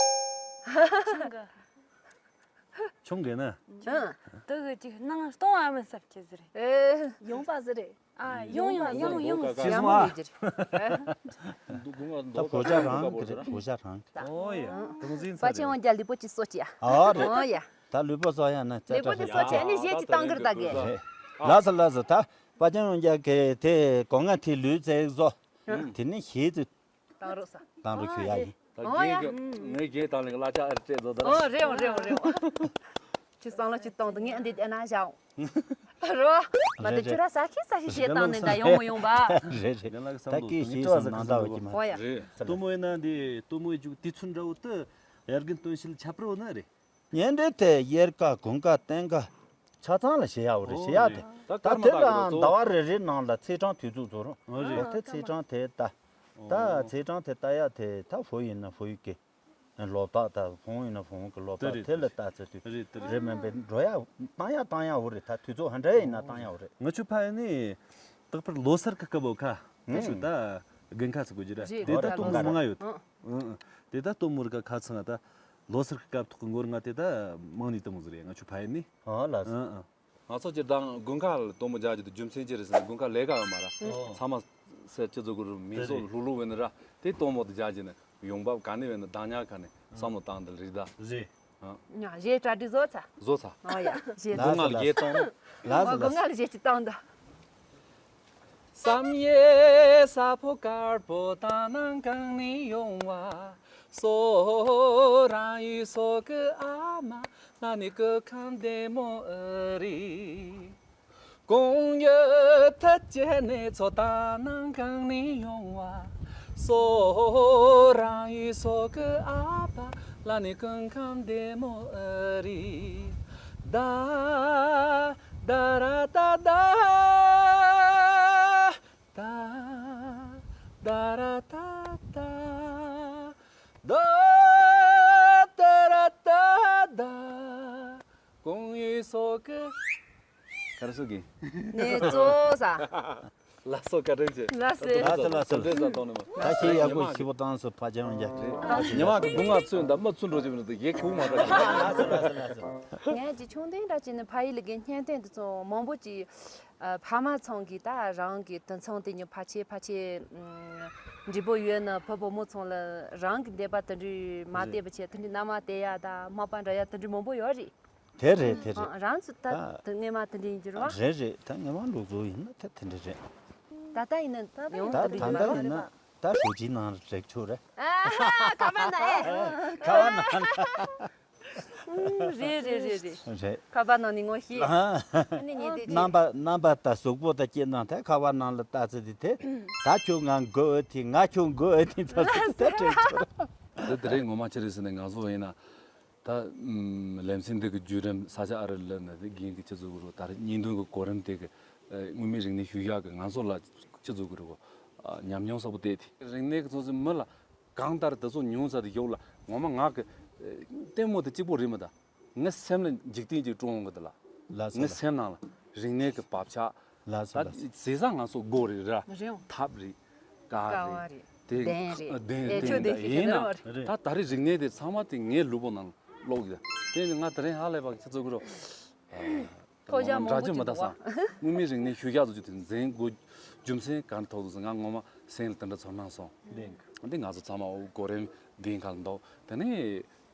ཆུང་གི། ཆུང་གི་ན། ཨ། དུ་གི་ཅིག་སྣང་སྟོང་བ་མི་སྲབ་ཅི་ཟེར། ཨེ། ཡོང་པ་ཟེར་རེད། ཨ་ཡོང་ཡོང་ཡོང་ཡོང་ཟེར། ཡང་མི་ཡོད་ཀྱི་རེད། ད་གོ་ཆ་རང་གི་རེད་གོ་ཆ་རང་གི། ཨོ་ཡ། དུང་ཟིན་ས་པ་ཆེན་རེད། དབང་རྒྱལ་ལུས་པོ་ཅིག་གསོ་ཅི་ཡ། ཨ་རེད། ཨོ་ཡ། ད་ལུས་པོ་གསོ་ཡ་ན་ལུས་པོ་ཅིག་གསོ་ཅི་ཨ་ནི་གཞས་ཅིག་བཏང་གི་རེད་ད་གི། རེད། ལ་ས་ལ་ས་ད། པ་ཅང་ཡོང་རྒྱ་གི་དེ་གོང་ང་ཐི་ལུས་ཙེག་བཟོ། དེ་ནི་ཞེས་ཚུ་བཏང་རོགས་ས། བཏང་རོགས་ཞུ་ཡ་ཡིན། ད་ཨོ་ཡ། རྒན་གྱི་ངའི་རྒན་དང་ལ་གླ་ཆ་ཨར་སྤྲད་བཟོ་ད། ཨོ་རེད་འོ་རེད་འོ་རེད་འོ། ཁྱི་སང་ལ་ཁྱི་སྟོང་དུ་ངས་འདི་བལྟས་ན་བཞག་རོ། མ་དེ་ཁྱོད་ར་ས་ཁྱི་ས་ཞིག་བྱེད་བཏང་ནས་ད་ཡོང་མི་ཡོང་པ། རེད་རེད། ད་སྐད་ཞེས་སང་ནང་ཟླ་བ་གི་མ། ཨོ་ཡ། རེད། ལྟོ་མོ་ཡིན་ན་འདི་ལྟོ་མོའི་རྒྱུག་དུས་ཚོད་འདྲ་བོ་དུ་དབྱར་དགུན་སྟོན་ཤིལ་ཆ་པྲོ་ན་རེད། ཉེ་འབྲེལ་དེ་དབྱར་ཁ་དགུན་ཁ་སྟོན་ཁ་ཆ་ཚང་ལ་བྱེད་ཡག་རེད། བྱེད་ཡག་དེ་ད་ད་སྐར་མ་དེ་ལ་ད་ཟླ་བ་རེ་རེ་ནང་ལ་ཚེས་གྲངས་དུས་ཚོད་བཟོ་རོགས། ཨོ་རེད། འོ་དེ་ཚེས་གྲངས་དེ་ད་ད་ཚེས་གྲངས་དེ་ལྟ་ཡག་དེ་ད་བུ་ཡིན་ན་བུ་ཡི་གི་ལོ་རྟགས་ད་བུ་ཡིན་ན་བུ་གི་ལོ་རྟགས་དེ་ལ་ལྟ་ཚེ་དུས་རེད་དེ་རེད། རེད་མིན་པའི་འགྲོ་ཡག་བཏང་ཡག་བཏང་ཡག་འོ་རེད། ད་དུས་ཚོད་ཧ་འདྲ་ཡིན་ན་བཏང་ཡག་འོ་རེད། ང་ཆུ་ཕ་ཡིན་ནི་རྟག་པར་ལོ་སར་གི་སྐབས་འོ་ཁ་ད་ཞུ་ད་དགུན་ཁ་ཚ་གོ་རྒྱུ་ར་རེད། དེ་ད་ལྟོ་མོ་མང་ང་ཡོད། ཨང་ཨང་། དེ་ད་ལྟོ་མོར་ག་ཁ་ཚང་ད་ལོ་སར་གི་སྐབས་ཐོག་གི་འགོར་ང་དེ་ད་མང་ནི་ལྟ་མོ་ཟེར་ཡ་ང་ཆུ་ཕ་ཡིན་ནི། ཨ་ལ་ཟེར། ཨང་ཨང་། ང་ཚོ་སྤྱིར་བཏང་དགུན་ཁ་ལ་ལྟོ་མོ་རྒྱག་རྒྱུ་དེ་རྒྱུ་མཚན་ཅི་རེད་ཟེར་ན་དགུན་ཁ་ལས་ཀ་ཡོད་མ་ར། ཨོ། ཚང་མ་སེར་སྐྱ་ཚོ་གུ་རུ་མིག་ཟོ་ལྷུག་ལྷུག་བས་ནི་ར་དེ་ལྟོ་མོ་དེ་རྒྱག་རྒྱུ་ནི་ཡོང་འབབ་ག་ནས་བས་ནི་ལྡང་ཉག་ག་ནས་བསམ་བློ་བཏང་དེ་རེད་ད། རེད། ཨང་། ཉག་གཞས་གྲ་སྒྲིག་བཟོ་ཚར། བཟོ་ཚར། ཨོ་ཡ་གཞས། དགུན་ཁ་ལ་གཞས་གཏོང་། ལ་ཟེར་ལ་ཟེར། དགུན་ཁ་ལ་གཞས་ཅིག་བཏང་ད། བསམ་ཡས་ས་ཕོ་དཀར་པོ་ད་ནང་གང་ནས་ཡོང་བ། སོ་རང་ཡུལ་སོ་གི་ཨ་མ་ལ་ནི་གི་ཁམས་བདེ་མོ་ཨེ་རི། གོང་ཡོད་ཐ་ཅེ་ནེ་ཚོ་ད་ནང་གང་ནས་ཡོང་བ། སོ་རང་ཡུལ་སོ་གི་ཨ་ཕ་ལ་ནི་གི་ཁམས་བདེ་མོ་ཨེ་རི། ད་ད་ར་ད་ད། ད་ད་ར་ད་ད། ད་ད་ར་ད་ད། གོང་ཡུལ་སོག་གི། ག་རེ་སོག་གི། ནེ་ཙོ་ས། ལ་སོག་བཀའ་དྲིན་ཆེ། ལ་སེ། ལ་སེ་ལ་སེ། བཀའ་དྲིན་ཆེ་གཏོང་ནི་མ། ད་ཁྱེད་ཡག་པོ་ཞིབ་པོ་བཏང་སོང་ཕ་ཅང་ཡག་རེད། ཉི་མ་གི་སྒོ་ང་ཚོས་འདབ་མ་ཚུར་འགྲོ་བྱེད་མི་འདུག་ཡེ་ཁུག་མ་རེད། ལ་སེ་ལ་སེ་ལ་སེ། ངས་ཀྱི་ཆུང་དུས་འདྲ་བྱས་ནས་ཕ་ཡུལ་ལ་གི་བརྙན་སྟོན་དེ་ཚོ་མང་པོ་ཅིག་ཨ། ཕ་མ་ཚང་གིས་ད་རང་གི་དུད་ཚང་དེ་ཉིད་ཕལ་ཆེར་ཕལ་ཆེར་ཨམ། འབྲས་བུ་ཡོད་ན་ཕ་བུ་མོ་ཚང་ལ་རང་གི་འདོད་པ་དེ་འདྲའི་མ་རེད། བསྟན་པ་བྱས་དེ་འདྲའི་མནའ་མ་སྟེར་ཡ་ད་མ་པ་འདྲ་ཡ་དེ་འདྲའི་མང་པོ་ཡོད་རེད། དེ་རེད་དེ་རེད། ཨ། རང་ཚོ་ད་ད་དེ་སྔས་མ་དེ་འདྲ་ཡིན་གྱི་རེད་བ། རེད་རེད། ད་སྔས་མ་ལུགས་སྲོལ་ཡིན་ན་ད་དེ་འདྲ་རེད། ད་ལྟ་ཡིན་ན་ད་ཡོང་ད་དེ་ད་འདྲ་ལྟ་ཡིན་ན་ད་ཞོ་ཅིའི་ནང་རེག་ཆོག་རེད། ཨ་ཁ་པ་ན་ཨེ། ཁ་པ་ན། རེད་རེད་རེད་རེད། རེད། ཁ་པ་ནང་ནས་ངོ་ཤེས། ཨ་ནི་ཉེ་དེ་རྣམ་པ་རྣམ་པ་ད་གཟུགས་པོ་ད་སྐྱེས་ནང་ཐད་ཁ་པ་ནང་ལ་ལྟ་ཚེ་དེ་དེ་ད་ཁྱོད་ང་མགོ་འོད་དེ་ང་ཁྱོད་མགོ་འོད་དེ་ད་ཚེ་དེ་དྲན་ཆོག་འདི་དེ་རིང་ངོ་མ་ཅི་རེད་ཟེར་ནས་ང་ཚོ་ཡིན་ན་ད་ལམ་སེང་འདི་གི་བརྒྱུད་རིམ་ས་ཆ་ཨ་རི་ལ་ན་དེ་རྒན་གི་ཅི་ཚོ་གི་རོ་ད་རེས་བརྙན་ཐུང་གི་གོ་རིམ་དེ་གི་དངོས་མིན་རིག་གནས་ཤུལ་བཞག་གི་ང་ཚོ་ལ་ཅི་ཚོ་གི་རོ་ཉམས་མྱོང་གསར་པོ་བལྟས་དེ་རིག་གནས་གི་ཚོ་ཚོ་མི་ལ། གང་ལྟར་དེ་ཚོ་ཉུང་ཙམ་དུ་ཡོད་ལ་ངོ་མ་ང་གི་ལྟད་མོ་དེ་གཅིག་པོ་རེད་མི་ད། ངའི་སེམས་ལ་འཇིག་རྟེན་ཅིག་སྤྲོ་འོང་གི་འདུག་ལ། ལགས་སོ་ངའི་སེམས་ནང་ལ་རིག་གནས་ཀྱི་བབ་ཆགས། ལགས་སོ་ད་ལགས་སོ། ཟས་ཟ་ང་ཚོ་སྒོ་རེད་ར། རེད། ཐབ་རེད། ཀ་ཀ་བ་རེད། རེད། དེ་གདན་རེད། གདན་ལས་ཆོས་གདན་ད་ཡིན་ན། རེད། ད་ད་རེས་རིག་གནས་དེ་ཚང་མ་དེ་ངའི་ལུས་པོ་ནང་ལོག་གི་ད། དེ་ནི་ང་དེ་རིང་ཧ་ལས་པ་ཁྱེད་ཚོ་གི་རོ། ཐོ་ཞག་མང་པོ་ཅིག་འདུག་བ། དངོས་མིན་རིག་གནས་ཤུལ་བཞག་ཚོ་ཅིག་དེ་འཛིན་དགོས་རྒྱུ་མཚན་གང་ཐོག་ཏུ་ང་ངོ་མ་སེམས་ལ་དེ་འདྲ་ཚོར་སྣང་སོང་། འདི་ང་ཚོ་ཚང་མ་འོ་གོ་རིམ་འདིའི་ཁ་ལ་འདུག་དེ་ནས་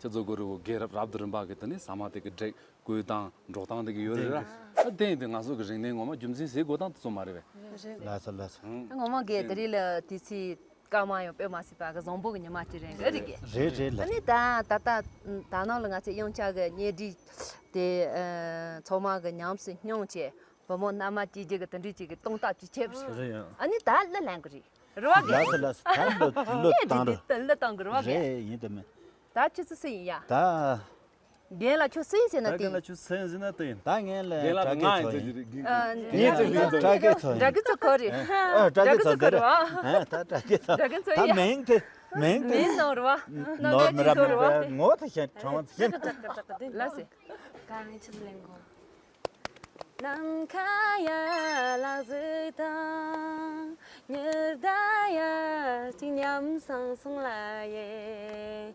ཁྱེད་ཚོ་གོ་རི་འོ་རྒན་རབས་རབ་ཏུ་རིམ་པ་གི་དེ་ནས་ཟ་མ་དེ་གི་སྒྲིག་བཀོད་སྟངས་འགྲོ་སྟངས་དེ་གི་ཡོད་རེད་ར། ཨ་དེ་ཡིན་དུས་ང་ཚོ་གི་རིག་གནས་ངོ་མ་རྒྱུ་མཚན་ཟེར་དགོས་སྟངས་དེ་ཚོ་མ་རེད་པས། ལགས་སོ་ལགས་སོ། ངོ་མ་རྒན་དེ་རིང་ལ་དུས་ཚིགས། སྐར་མ་ཡང་དཔེ་མ་སྲིད་པ་གི་བཟང་པོ་གི་ཉི་མ་ཅིག་རེད་གི་རེད་གི། རེད་རེད་ལགས། ཨ་ནི་ད་ད་ལྟ་ད་ནང་ལ་ང་ཚོས་དབྱངས་འཆར་གི་གཉེན་སྒྲིག་དེ་ཚང་མ་གི་ཉམས་སུ་མྱོང་བྱས་བུ་མོ་མནའ་མ་སྐྱེ་རྒྱུ་གི་དེ་འདྲའི་ཅིག་གི་གཏོང་ཐབས་ཅིག་བྱས་པ་རེད། རེད་ཡང་། ཨ་ནི་ད་གླུ་ལེན་གི་རེད། རེད་བ་གི། ལགས་སོ་ལགས་སོ། ད་གླུ་གླུ་བཏང་རོགས། གླུ་བཏང་གི་རེད་བ་གི། རེད་ཡིན་དུ་མེད། ད་ཁྱོད་ཚོ་སུ་ཡིན་ཡ། ད། རྒན་ལགས་ཁྱོད་སུ་ཡིན་ཟེར་ན་ད་དེ་རྒན་ཡིན། ལགས་ཁྱོད་སུ་ཡིན་ཟེར་ན་དེ་ཡིན། ད་ངས་ལ་རྒན་ལགས་དྲ་རྒན་ཚོ་ཡིན། ཨ། ངས་ཚོ་ཡིན། དྲ་རྒན་ཚོ་ཡིན། དྲ་རྒན་ཚོ་གོ་རེད། ཨ། དྲ་རྒན་ཚོ་འདི་རེད། ཨ། ད་དྲ་རྒན་ཚོ་ད་མིང་དེ་མིང་དེ་མིང་ནོར་བ། ནོར་མི་རབས་མིན་པ་ངོ་ཐ་ཤན་ཁྲང་བ་ཤན། ལགས་སེ། ད་ངས་ཆི་ཟིག་ལེན་གོ། ནམ་མཁའ་ཡར་ལ་གཟིགས་དང་། ཉི་ཟླ་ཡར་གཅིག་ཉམས་སངས་སོང་ལ་ཡེ།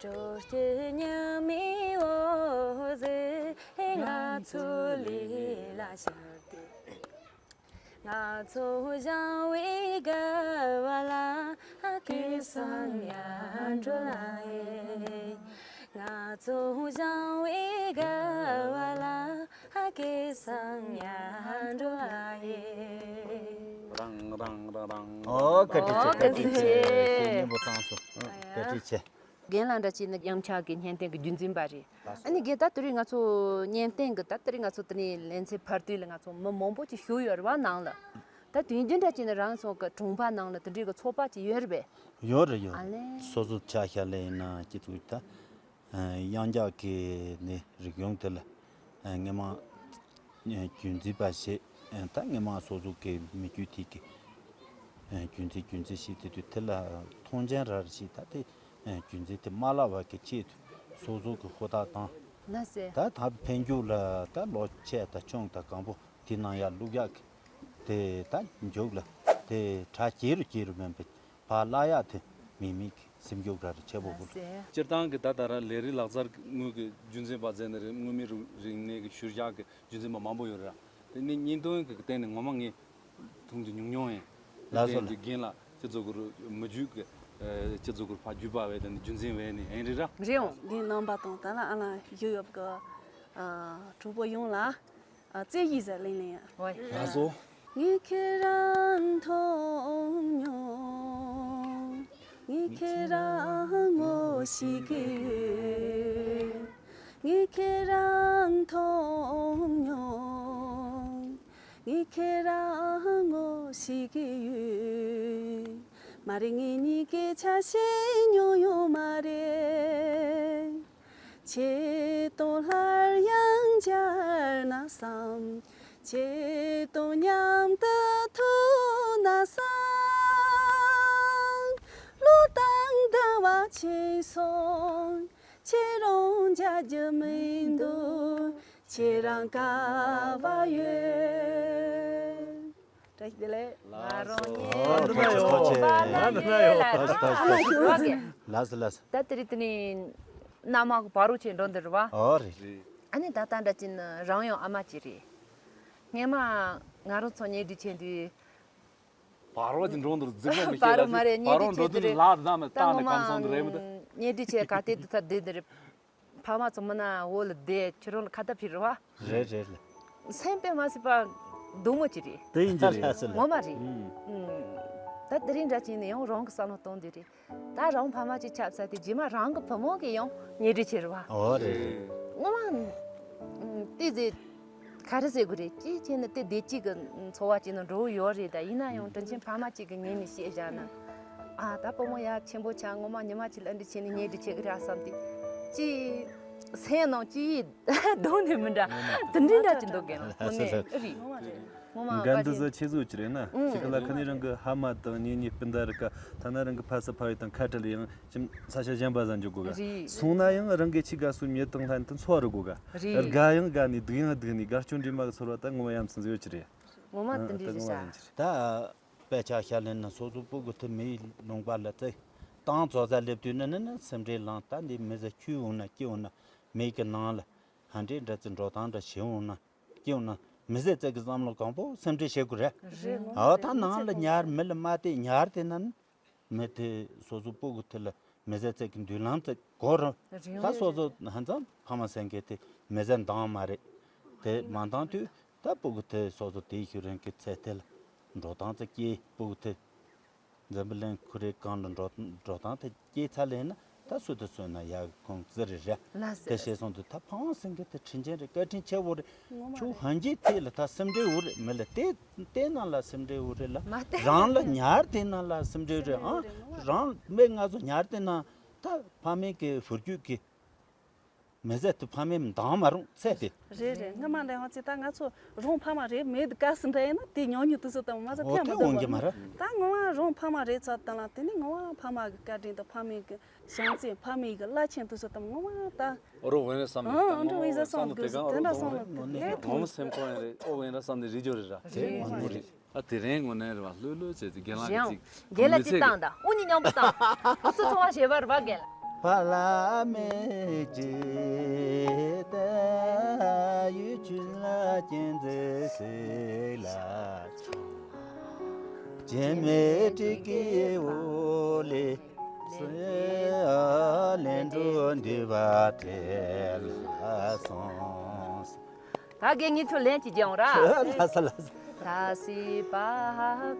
དྲོ་སྐྱིད་ཉི་མའི་འོད་ཟེར་ང་ཚོའི་ལུས་ལ་ཤར་ཏེ། ང་ཚོ་བཞེངས་པའི་དགའ་བ་ལ་སྐལ་བཟང་ཡར་འགྲོ་ལ་ཡེ། ང་ཚོ་བཞེངས་པའི་དགའ་བ་ལ་སྐལ་བཟང་ཡར་འགྲོ་ལ་ཡེ། རང་རང་རང་། ཨོ་བཀའ་དྲིན་ཆེ། ཨོ་བཀའ་དྲིན་ཆེ། བཀའ་དྲིན་ཆེ། ཁྱེད་སྙན་པོ་བཏང་སོང་། ཨ་ཡ། བཀའ་དྲིན་ཆེ། རྒན་ལགས་འདྲ་བྱས་ན་དབྱངས་འཆར་གྱི་བརྙན་འཕྲིན་གྱི་རྒྱུན་འཛིན་པ་རེད། ལགས་སོ། ཨ་ནི་རྒན་ད་དེ་རིང་ང་ཚོ་བརྙན་འཕྲིན་གྱི་ད་དེ་རིང་ང་ཚོ་དེ་ནས་ལེ་ཚན་བར་དུས་ལ་ང་ཚོ་མི་མང་པོ་ཅིག་ཞུགས་ཡོད་རེད་བ་ནང་ལ། ད་དུས་རྒྱུན་འདྲ་བྱས་ན་རང་ཚོ་གི་གྲོང་པ་ནང་ལ་དེ་འདྲའི་གི་ཚོགས་པ་ཅིག་ཡོད་རེད་པས། ཡོད་རེད་ཡོད། ཨ་ལེ། སོ་སོ་ཆ་བཞག་ལེ་ཡིན་ན་སྤྱི་ཚོགས་ད། དབྱངས་འཆར་གྱི་ནི་རིག་གཞུང་དེ་ལ་སྔོན་མ་རྒྱུན་འཛིན་པ་བྱས། ད་སྔོན་མ་སོ་སོ་གི་མི་རྒྱུད་དེ་གི་རྒྱུན་འཛིན་རྒྱུན་འཛིན་བྱས་དེ་དུས་དེ་ལ་མཐོང་ཆེན་ར་རེ་བྱས། ད་དེ་རྒྱུན་འཛིན་དེ་མ་བརླག་པ་གི་ཆེད་དུ་སོ་སོ་གི་ཧུར་ཐག་བཏང་། ལགས་སེ། ད་ད་འཕེལ་འགྱུར་ལ་ད་ལོ་ཆེ་ད་ཆུང་ད་གང་པོ་དེ་ནང་ཡར་བླུག་ཡག་གི་དེ་ད་མཇུག་ལ་དེ་གྲ་རྒྱས་རུ་རྒྱས་རུ་མིན་པའི་ཕར་བརླག་ཡག་དེ་མི་མེད་ཀྱི་སེམས་ཤུགས་ར་རེ་ཆེ་པོ་དགོས། ལགས་སེ། སྤྱིར་བཏང་གི་ད་ལྟ་ར་ལས་རིགས་ལག་རྩལ་དངོས་ཀྱི་རྒྱུན་འཛིན་པ་མཛད་ནི་རེད། དངོས་མིན་རིག་གནས་ཀྱི་ཤུལ་བཞག་གི་རྒྱུན་འཛིན་པ་མང་པོ་ཡོད་རེད། དེ་ནི་བརྙན་ཐུང་གི་སྟེང་ནས་ངོ་མ་ངས་མཐོང་རྒྱུ་ཉུང་ཉུང་ཡིན། ལགས་སོ། དེ་རྒན་ལགས་སྤྱི་ཚོགས་ཀྱི་མི་རྒྱུད་ཀྱི་སྤྱི་ཚོགས་ཀྱི་ཕར་བརྒྱུད་པ་བས་དེ་ནི་རྒྱུན་འཛིན་བས་ནི་ཨེ་རེད་ར། རེད་འོང་། འདི་རྣམ་པ་དང་ད་ལ་ཨ་ལ་ཡོད་ཡོད་ཀྱི་གྲོགས་པོ་ཡོངས་ལ། ཨ། རྩེ་གཞི་ཟེར་ལིང་ལིང་ཡ། ལགས་སོ། ངས་ཁྱེད་རང་མཐོང་མྱོང་། ངས་ཁྱེད་རང་ངོ་ཤེས་ཀྱི་ཡོད། ངས་ཁྱེད་རང་མཐོང་མྱོང་། ངས་ཁྱེད་རང་ངོ་ཤེས་ཀྱི་ཡོད། མ་རེད། ངེད་གཉིས་ཀས་ཆ་ཤས་མྱོང་ཡོད་མ་རེད། ཁྱེད་དང་སླར་ཡང་མཇལ་ན་བསམ། ཁྱེད་དང་མཉམ་དུ་ཐུག་ན་བསམ། ལོ་དང་ཟླ་བ་ཕྱིན་སོང་། ཁྱེད་རང་མཇལ་རྒྱུ་མི་འདུག་ཁྱེད་རང་ག་བ་ཡོད། བཀྲ་ཤིས་བདེ་ལེགས། ང་རང་ཉིད། ཨོ། ཐུགས་རྗེ་ཆེ། ཐུགས་རྗེ་ཆེ། ལགས་སོ་ལགས་སོ། ད་དེ་རིང་དེ་ནི་མནའ་མ་གི་བར་རོ་ཆེ་འགྲོ་འདི་རེད་བ། ཨོ་རེད། ཨ་ནི་ད་ལྟ་འདྲ་ཅིག་ནི་རང་ཡང་ཨ་མ་ཅིག་རེད། སྔན་མ་ང་རང་ཚོ་གཉེན་སྒྲིག་བྱས་དུས། བར་རོ་ཅིག་འགྲོ་འདི་རུ་རྫིག་པོ་མི་བར་རོ་ཤེས་མ་རེད། ད་བར་རོ་གཉེན་འགྲོ་སྒྲིག་དུས་བྱས་དུས་ནི་ལག་བསྡམས་ནས་ད་བཏང་ནས་ངོ་མ་གང་སོང་དུ་རེད་མི་འདུག་གཉེན་སྒྲིག་བྱས་ག་དེ་དུ་ཐར་བསྡད་འདི་རེད། ཕ་མ་ཚོ་མི་ན་འོ་ལ་བསྡད་ཁྱོད་རང་ལ་ཁ་ཏ་ཕིར་རེད་བ། རེད་རེད་ལ། སེམས་པས་མ་སྲིད་པ་སྡུག་མོ་ཅིག་རེད། དེ་ཡིན་གྱི་རེད། ངོ་མ་རེད། ཨུམ། ད་དེ་རིང་འདྲ་ཅིག་ནས་ཡང་རང་གི་བསམ་བློ་གཏོང་འདི་རེད། ད་རང་ཕ་མ་ཅིག་ཆགས་ཚར་དུས་རྗེས་མ་རང་གི་བུ་མོ་གིས་ཡང་གཉེན་སྒྲིག་བྱེད་རེད་བ། ཨོ་རེད་རེད། ངོ་མ་དེ་ཟེར། ག་རེ་ཟེར་དགོས་རེད། ཅིའི་ཕྱིར་ནི་དེ་བདེ་སྐྱིད་ཀྱི་འཚོ་བ་ཅིག་ནང་འགྲོ་གི་ཡོད་རེད། ད་ཡིན་ན་ཡང་དྲིན་ཆེན་ཕ་མ་གཅིག་གི་ངོས་ནས་བཤད་བཞག་ན། ཨ། ད་བུ་མོ་ཡར་ཆེན་པོ་ཆགས། ངོ་མ་ཉི་མ་གཅིག་ལ་འདི་བྱས་ནས་གཉེན་སྒྲིག་བྱེད་ཀྱི་རེད་བསམ་དུས། ཅིའི་སེམས་ནང་ཅིའི་གདོང་ནས་མི་འདྲ། དེ་འདྲའི་འདྲ་ཅིག་འདུག་གི་ལ། དངོས་གནས་ཨེ་རེད། ངོ་མ་འགན་འདི་ཟ་ཆེ་བཟོ་ཅི་རེད་ན། ཨུང་། ཅི་ག་ལ་ཁ་ནས་རང་གི་ཕ་མ་དང་གཉེན་ཉེ་སྤུན་ཟླ་རིགས་ཀ་ཐ་ན་རང་གི་ཕ་ས་ཕ་ཡུལ་དང་ཁ་བྲལ་ཡང་ཅིམ་ས་ཆ་གཞན་པ་ཟ་འཇོག་དགོས་ག་རེད། སོང་ན་ཡང་རང་གི་ཆི་ག་སུ་མྱི་དང་ལྷན་དུ་འཚོ་བ་རོལ་དགོས་ག་རེད། དགའ་ཡང་དགའ་ནས་སྡུག་ཡང་སྡུག་ནས་དགའ་སྐྱོ་འདྲེས་མ་གི་ཚོར་བ་ད་ངོ་མ་ཡ་མཚན་ཟིག་ཡོད་ཀྱི་རེད། ངོ་མ་ཨ་དེ་འདྲ་ཨ་ད་ཞིག་ངོ་མ་བྱ། ཡིན་ཀྱི་རེད། ད་དཔེ་ཆ་ཤར་ལེན་ན་སོ་སོ་སྤུ་གུ་དེ་མིའི་ལུང་པ་ལ་བཙལ་བཏང་བཟོ་ས་སླེབས་དུས་ནི་ནི་ནི་སེམས་ཁྲལ་ལངས། ད་འདི་མི་ཟེར་ཁྱོད་འོང་ན་ཁྱེད་འོང་ན་མི་གི་ནང་ལ་ཧ་འདྲེ་འདྲ་ཚེ་འགྲོ་སྟངས་འདྲ་བྱེད་འོང་ན། སྐྱེ་བ་ན་མི་ཟད་ཚད་ཀྱི་བསམ་བློ་གང་པོ་སེམས་ཁྲལ་བྱེད་དགོས་རེད། རེད། ཨོ་ད་ནང་ལ་ཉར་མི་ལ་མ་བལྟས་ཉར་དེ་ན་མི་དེ་སོ་སོ་སྤུ་གུ་དེ་ལ་མི་ཟད་ཚད་ཀྱི་མདུན་ལམ་དེ་གོ་རུང་། རེད། ད་སོ་སོ་ཧ་ཙང་ཕ་མ་སེང་གེ་དེ་མི་ཟད་འདང་མ་རེད། དེ་མ་འདང་དུས་ད་སྤུ་གུ་དེ་སོ་སོ་དེའི་ཤུལ་རང་གི་ཚེ་དེ་ལ་འགྲོ་སྟངས་ཚེ་སྐྱེ་སྤུ་གུ་དེ། འཛམ་བུ་གླིང་ཁོ་རའི་སྒང་ལ་འགྲོ་འགྲོ་སྟངས་དེ་སྐྱེས་ཚར་ལེ་ན་ད་སུ་དང་སུ་ན་ཡག་གི་ཁུངས་བཙིར་རེད་ར། ལགས་སོ། དེ་བྱས་སོང་དུས་ད་ཕ་མ་སེང་གེ་དེ་དྲིན་ཆེན་རེད། བཀའ་དྲིན་ཆེ་བོ་རེད། ངོ་མ་ཁྱོད་རེད། ཧན་གྱི་དེ་ལ་ད་སེམས་ཁྲལ་འུ་རེད། མི་ལ་དེ་དེ་ནང་ལ་སེམས་ཁྲལ་འུ་རེད་ལ། མ་བལྟས། རང་ལ་ཉར་དེ་ནང་ལ་སེམས་ཁྲལ་རེད་ཨང་། སེམས་ཁྲལ་རེད། ངོ་མ་རེད། རང་མི་ང་ཚོ་ཉར་དེ་ན་ད་ཕ་མེས་ཀྱི་བུ་རྒྱུད་ཀྱི། མི་ཟད་དུ་ཕ་མེས་འདང་མ་རུང་ཚེ་དེ། རེད་རེད། སྔ་མ་འདྲ་ཡང་ཚེ་ད་ང་ཚོ་རང་ཕ་མ་རེད་མེད་དུ་ག་སུ་འདྲ་ཡིན་ན་དེ་ཉོ་ཉོ་དུས་སུ་དང་མ་ཚོ་འོ་ཐེ་དེ་མི་འོང་གི་མ་འདུག་རེད། ད་ངོ་མ་རང་ཕ་མ་རེད་ཚ་དང་ལ་དེ་ནི་ངོ་མ་ཕ་མ་གི་བཀའ་དྲིན་དང་ཕ་མེས་གི་བྱམས་བརྩེ་ཕ་མེས་གི་བླ་ཆེན་དུས་སུ་དང་ངོ་མ་ད། ཨོ་རོ་ཝེན་ར་བསམ་ནས་ཨང་ད་ཨང་ངོ་མ་འགྲོ་ཝེ་ཟ་བསམ་སོང་ནས་དེ་གང་ཨོ་དེ་འདྲ་རོ་སོང་ནས་ངོ་ནས་ལས་ངོ་མ་ཐུང་། སེམས་ཁོང་ཡང་རེད། ཨོ་ཝེན་ར་བསམ་ནས་རི་ཇོ་རེད་ར། རེད་ངོ་ནས་རེད། ཨ་དེ་རིང་ངོ་ནས་རེད་བ་ལྷོད་ལྷོད་བྱས་ཏེ་རྒན་ལགས་ཀྱི་ཅིག་རྒན་ལགས་ཅིག་བཏང་དང་། ཨུ་གཉིས་མཉམ་པོ་བཏང་། ཨུ་ཚོ་ཚོང་བ་ཞེས་པར་བ་རྒན་ལགས། ཕ་ལ་མེ་ཅི་ད་ཡུ་ཆུ་ལ་ཅན་ཛེ་སེ་ལ་ཅན་མེ་ཏྲི་ཀི་འོ་ལེ་སེ་ཨ་ལེ་འགྲོ་འདི་བ་དེ་ལ་སོང་། ད་རྒན་ངེད་ཚོ་ལན་ཅིག་རྒྱག་འོང་ར། ལ་ས་ལ་ས། ད་སྲིད་པ་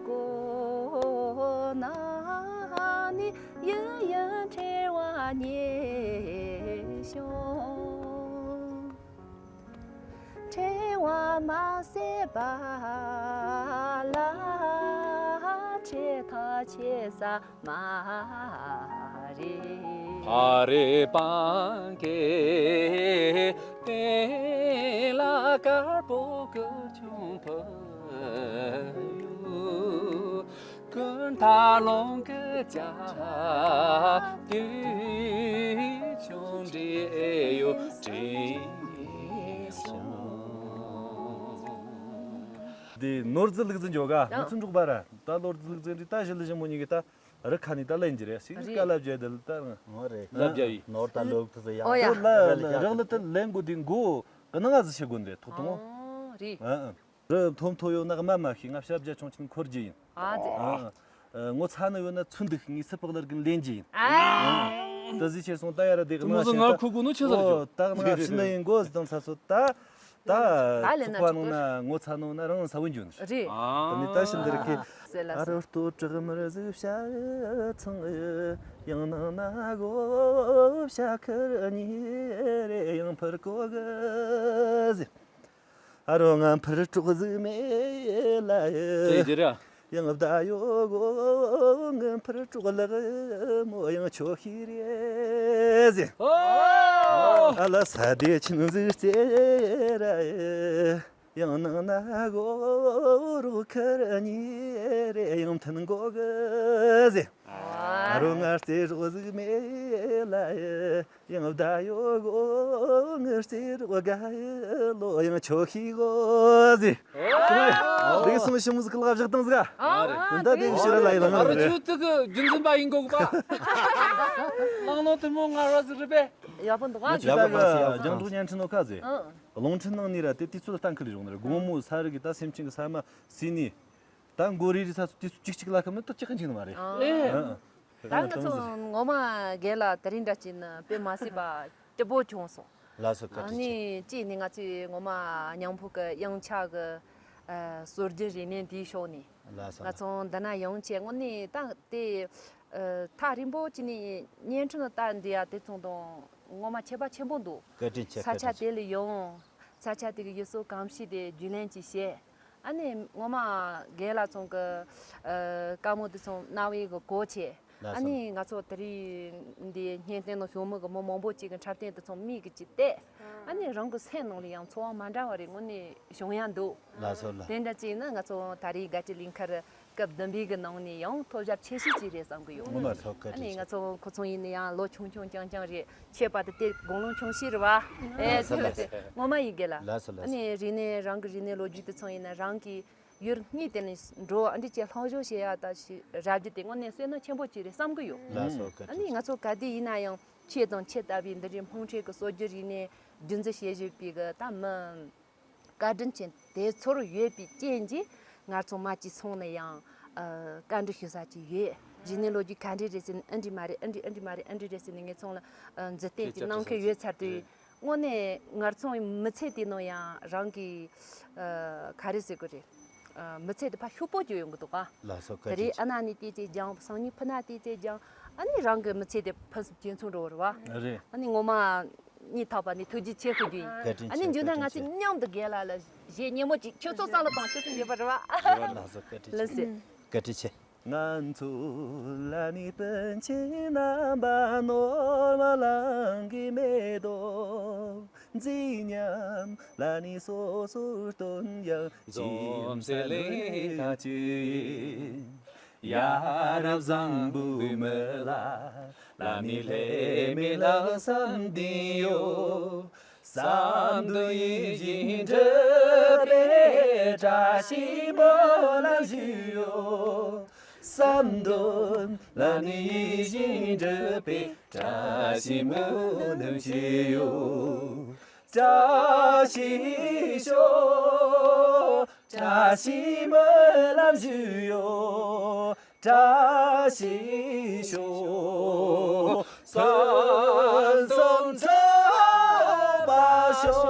ཀུན་ན་ནི་ཡུན་ཡུན་འཁྲི་བ་ཉེ་ཞིང་། འཁྲི་བ་མ་ཟད་པ་ལ་འཁྲི་ཐག་ཆད་ས་མ་རེད། ཕ་རེ་པང་གེ་དེ་ལ་དཀར་པོ་ཀུ་ཆུང་ཕུ་ཡུ། ཀུན་ད་ལོང་གི་ཅ་དུས་ཆུང་འདྲེ་ཡོ་དྲིན་ཤོང་། དེ་ནོར་རྫི་ལུག་རྫི་འཇོག་ག་ང་ཚོ་འབྲོག་པ་ར་ད་ལོར་རྫི་ལུག་རྫི་འདྲི་ད་ཞི་ལི་ཞི་མོ་གཉིས་ཀྱི་ད། རི་ཁ་ནས་ད་ལེན་རྒྱུ་རེད་ཟེར་གི་རེད། བཀའ་ལབ་རྒྱུ་དེ་ལ་ད་ང་རེད། ལབ་རྒྱུ་ཡིན། ནོར་ད་ལོག་ཐུབ་ཡ། ཨོ་ཡ། ད་ལ་རག་ལ་ད་ལེན་དགོས་དེ་མགོ་གི་ནང་ང་ཟི་ཤེས་དགོས་འདྲེ་ཐོག་ཐོག་ཨོ་རེད། ཨ་ཨ། རི་མཐོ་མཐོ་ཡོད་ན་དམའ་དམའ་ཤེས། ང་ཞབས་རྒྱ་ཆུང་ཆུང་འཁོར་རྒྱུ་ཡིན། ཨ་ཙི། ཨ་ཨ། ངོ་ཚ་ནི་ཡོད་ན་ཚུན་སྡུག་ངས་སི་པག་ལར་གི་ལེན་རྒྱུ་ཡིན། ཨ། ད་ཟི་ཆེ་སོང་ད་ཡ་ར་དེ་གི་ནང་ང་ཤེས་ད། ཁུ་གུ་ནུ་ཆེ་ཟེར་རྒྱུ། ཨོ་ད་ང་ཤི་ན་ཡིན་དགོས་ཟི་དང་ཚ་སོ་ད། ད་ད་ལེན་ན་ཚུགས་པ་ཆོག་ནང་ན་ངོ་ཚ་ནོ་ན་རང་ས་བོན་འཇོན་རེད། ཨ་ནི་ད་ཕྱི་འདིར་ཁི། ཟེར་ལ་ཨ་ཟེར། རོ་ལྟོ་བྲག་མར་ཟིག་བྱ་ཚང་ཡང་ནང་ན་གོ་བྱ་ཁར་གཉིས་རེ་ཡང་འཕུར་གོ་གི་ཟེར། ཨ་རོ་ང་འཕུར་གྲོགས་ཟིག་མེད་ལ་ཡི། དེ་ར། ཡང་བདག་ཡོད་གོ་ངི་འཕུར་གྲོགས་ལག་མོ་ཡང་ཆོ་ཤི་རེ་ཟེར། ཨོ། ཨ་ལ་ས་དེ་ཆིན་ཟིག་རྩེ་ར་ཡི། ཡང་ནང་ན་གོ་རོ་ཁར་གཉིས་རེ་ཡང་མཐུན་གོ་གི་ཟེར། ཨ་རོ་ང་རྩེ་རོ་ཟིག་མེད་ལ་ཡི། ཡང་བདག་ཡོད་གོ་ངི་རྩེ་རོ་དགའ་ཡི་ལོ་ཡང་ཆོ་ཤི་གོ་ཟེར། ཨོ། འདི་གི་སུམ་ཤི་མུ་ཟིག་ལ་བཞག་དང་ཟིག་ཨ་རེད། ཨ་འདི་གི་ཤི་ར་ལ་ཡི་ལ་ང་ཨ་རོ་རེད། ཆུ་ཏི་གི་རྒྱུན་འཛིན་པ་ཡིན་གོ་གི་པ། ལང་ནོ་དེ་མོ་ང་རོ་ཟིག་རེད་པས། ཡག་པོ་འདུག་ཨ། ཆུ་ད་གི་རྒྱང་གྲུ་བརྙན་འཕྲིན་ནོ་ཁ་ཟེར། ཨ། རླུང་འཕྲིན་ནང་ནས་ར་དེ་དུས་ཚོད་ལ་གཏན་འཁེལ་ཡོང་ནི་རེད། དགོང་མོ་ས་རི་གི་ད་སེམས་ཅན་གི་ས་མ་སི་ནི། ད་མགོ་རིལ་རིལ་ས་སུ་དུས་ཚོད་གཅིག་གཅིག་ལ་ཁམས་ན་ཏོག་ཅིག་གང་ཅིག་ནི་མ་རེད། ཨེ། ཨ་ཨ། ད་ང་ཚོ་ངོ་མ་རྒན་ལགས་དེ་རིང་འདྲ་ཅིག་ནི་དཔེ་མ་སྲིད་པ་སྐྱིད་པོ་བྱུང་སོང་། ལགས་སོ་བཀའ་ཨ་དྲིན་ཆེ། ནི་གཅིག་ནི་ང་ཚོའི་ངོ་མ་ཉང་ཕུ་གི་དབྱངས་འཆར་གི་ཨ་སྲོལ་རྒྱུན་རིག་གནས་འདིའི་ཕྱོགས་ནས། ལགས་སོ་ང་ལགས། ཚོ་འདི་ན་ཡོང་བྱས་དངོས་གནས་ད་དེ་ཨ་ཐག་རིང་པོ་ཅིག་ནས་བརྙན་འཕྲིན་ལ་ལྟ་འདི་ཡ་དེ་ཚོ་དང་ངོ་མ་ཁྱད་པར་ཆེན་པོ་འདུག་བཀའ་དྲིན་ཆེ། ས་བཀའ་ཆ་དྲིན་ཆེ། དེ་ལ་ཡོང་། ས་ཆ་དེ་གི་ཡུལ་སྲོལ་གོམས་གཤིས་དེ་རྒྱུས་ལོན་ཅིག་བྱས། ཨ་ནི་ངོ་མ་རྒན་ལགས་ཚང་གི་ཨ་བཀའ་མོལ་དེ་ཚོ་རྣ་བའི་གི་གོ་ཆེ། ལགས་སོ། ཨ་ནི་ང་ཚོ་དེ་རིང་འདི་བརྙན་སྟོན་ནང་ཞུགས་མི་གི་མི་མང་པོ་ཅིག་གི་འཁྲབ་སྟོན་དེ་ཚོ་མིག་གི་ཅིག་བལྟས། ཨ་ནི་རང་གི་སེམས་ནང་ལ་ཡང་ཚོར་བ་མ་འདྲ་བ་རེ་དངོས་གནས་བྱུང་ཡ་འདུག་ལགས་སོ་ལགས། དེ་འདྲ་ཅིག་ནི་ང་ཚོ་ད་རེས་དགའ་སྤྲོའི་གླིང་ཁར་སྐབས་བདུན་པའི་གི་ནང་ནས་ཡང་ཐོབ་བྱ་ཆེ་ཤོས་ཅིག་རེད་བསམ་གི་ཡོད། ངོ་མ་ཚོ་བཀའ་ཨ་དྲིན་ནི་ཆེ། ང་ཚོ་ཁོ་ཚོ་ཡིན་ན་ཡང་ལོ་ཆུང་ཆུང་རྐྱང་རྐྱང་རེད། ཆད་པ་དེ་དེ་དགུང་ལོ་ཆུང་ཤོས་རེད་བ། ཨེ་ལགས་སོ་ལགས། ངོ་མ་ཡིན་གི་ལ། ལགས་སོ་ལགས། ཨ་ནི་རིག་གནས་རང་གི་རིག་གནས་ལོ་རྒྱུས་དེ་ཚོ་ཡིན་ན་རང་གི་ཡུལ་དངོས་དེ་ནས་འགྲོ་ཨ་འདྲི་བྱས་ལྷག་བཞག་བྱེད་ཡ་ད་ཞིག་རག་རྒྱུ་དེ་དངོས་གནས་བསོད་ནམས་ཆེན་པོ་ཅིག་རེད་བསམ་གི་ཡོད། ལགས་སོ་བཀའ་ཨ་ནི་དྲིན་ཆེ། ང་ཚོ་ག་དུས་ཡིན་ན་ཡང་ཁྱེད་དང་ཁྱེད་ལྟ་བུའི་འདི་འདྲའི་དམངས་ཁྲོད་ཀྱི་སྲོལ་རྒྱུན་རིག་གནས་རྒྱུན་འཛིན་བྱེད་བཞིན་པའི་གི་ད་མི། བཀའ་དྲིན་ཅན་དེ་ཚོར་ཡོད་པའི་རྐྱེན་གྱིས་ང་ཚོ་མ་གཅིག་སོང་ན་ཡང་ཨ་བཀའ་འདྲི་ཞུ་ས་ཅིག་ཡོད། རིག་གནས་ལོ་རྒྱུས་ག་འདྲས་རེད་ཟེར་ན་འདི་འདྲས་མ་རེད། འདི་འདྲས་འདི་འདྲས་མ་རེད། འདི་འདྲས་རེད་ཟེར་ནས་ངེད་ཚང་ལ་ཨ་མཛུབ་སྟོན་ཅིག་གནང་མཁན་ཡོད་ཚར་དུས། དངོས་གནས་ང་ཚོ་མི་ཚེ་དེ་ནང་ཡང་རང་གི་ཨ་ག་རེ་ཟེར་དགོས་རེད། ཨ་མི་ཚེ་དེ་ཕར་ཤུགས་པོ་བསྐྱོད་ཡོང་གི་འདུག་ག་ལགས་སོ་བཀའ་དེ་དྲིན་རེད། ཆེ། ཨ་ན་ནི་ཏི་ཙེ་ཀྱང་སང་ཉིན་ཕུ་ན་ཏི་ཙེ་ཀྱང་ཨ་ནི་རང་གི་མི་ཚེ་དེ་ཕུན་སུམ་ཇེ་ཚོགས་འགྲོ་བ་རེད་བ། རེད། ཨ་ནི་ངོ་མ། གཉིད་ཐག་པ་ནས་ཐུགས་རྗེ་ཆེ་ཞུ་རྒྱུ་ཡིན། བཀའ་དྲིན་ཨ་ནི་ཆེ། མཇུག་མཐར་ང་ཚོས་མཉམ་དུ་རྒན་ལགས་ལ་གཞས་སྙན་མོ་ཅིག་ཁྱོད་ཚོ་བསམ་བློ་བཏང་། ཁྱོད་ཚོ་བྱེད་པ་རེད་བ། རེད་བ། ལགས་སོ་བཀའ་དྲིན་ཆེ། ལགས་སོ། བཀའ་དྲིན་ཆེ། ང་ཚོ་ལ་ནི་སྤུན་མཆེད་རྣམ་པ་ནོར་བ་ལང་གི་མེ་ཏོག་མཛེས་ཉམས་ལ་ནི་སོ་སོར་སྟོན་ཡང་འཛོམས་སའི་ལས་དང་བཅས་ཡིན། ཡ་རབས་བཟང་པོའི་མི་ལ་ལ་ནི་ལྷད་མེད་ལྷག་བསམ་ལྡན་ཡོད། བསམ་དོན་ཡིད་བཞིན་འགྲུབ་པའི་བཀྲ་ཤིས་སྨོན་ལམ་ཞུས་ཡོད། བསམ་དོན་ལ་ནི་ཡིད་བཞིན་འགྲུབ་པའི་བཀྲ་ཤིས་སྨོན་ལམ་ཞུས་ཡོད། བཀྲ་ཤིས་ཤོག་བཀྲ་ཤིས་སྨོན་ལམ་ཞུས་ཡོད། བཀྲ་ཤིས་ཤོག་ཕུན་སུམ་ཚོགས་པ་ཤོག་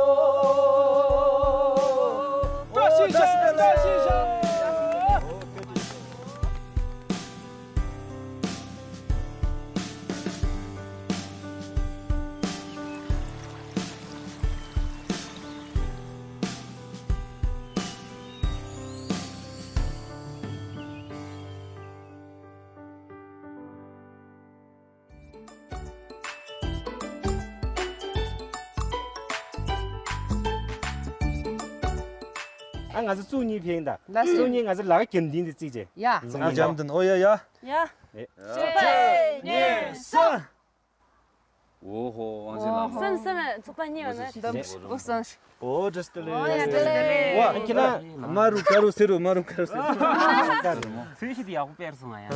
བཀྲ་ཤིས་ཤོག་བཀྲ་ཤིས་ཤོག་ཨ་ང་ཚོ་གཙུག་གཉིས་ཕེབས་ད། ལགས་སོ། གཙུག་གཉིས་ང་ཚོ་ལ་ཁ་རྒྱབ་མདུན་དེ་བརྩིས་བྱས། ཡ། ང་འཇམ་དུ་ཨོ་ཡ་ཡ། ཡ། གཅིག་གཉིས་གསུམ། ཨོ་ཧོ། དབང་ཆེན་ལགས། སེམས་སེམས་ཚོགས་པ་གཉིས་ཡོད་ན། འདི་འོ་སོང་། ཨོ་ཏྲེས་ཏེ་ལེ། ཨོ་ཡ་ཏེ་ལེ། ཨ་ཁྱེད་རང་མ་རུ་ཀ་རུ་སེ་རུ་མ་རུ་ཀ་རུ་སེ་རུ། ཚུལ་ཤིག་དེ་ཡག་པོ་སྤེལ་སོང་ང་ཡ།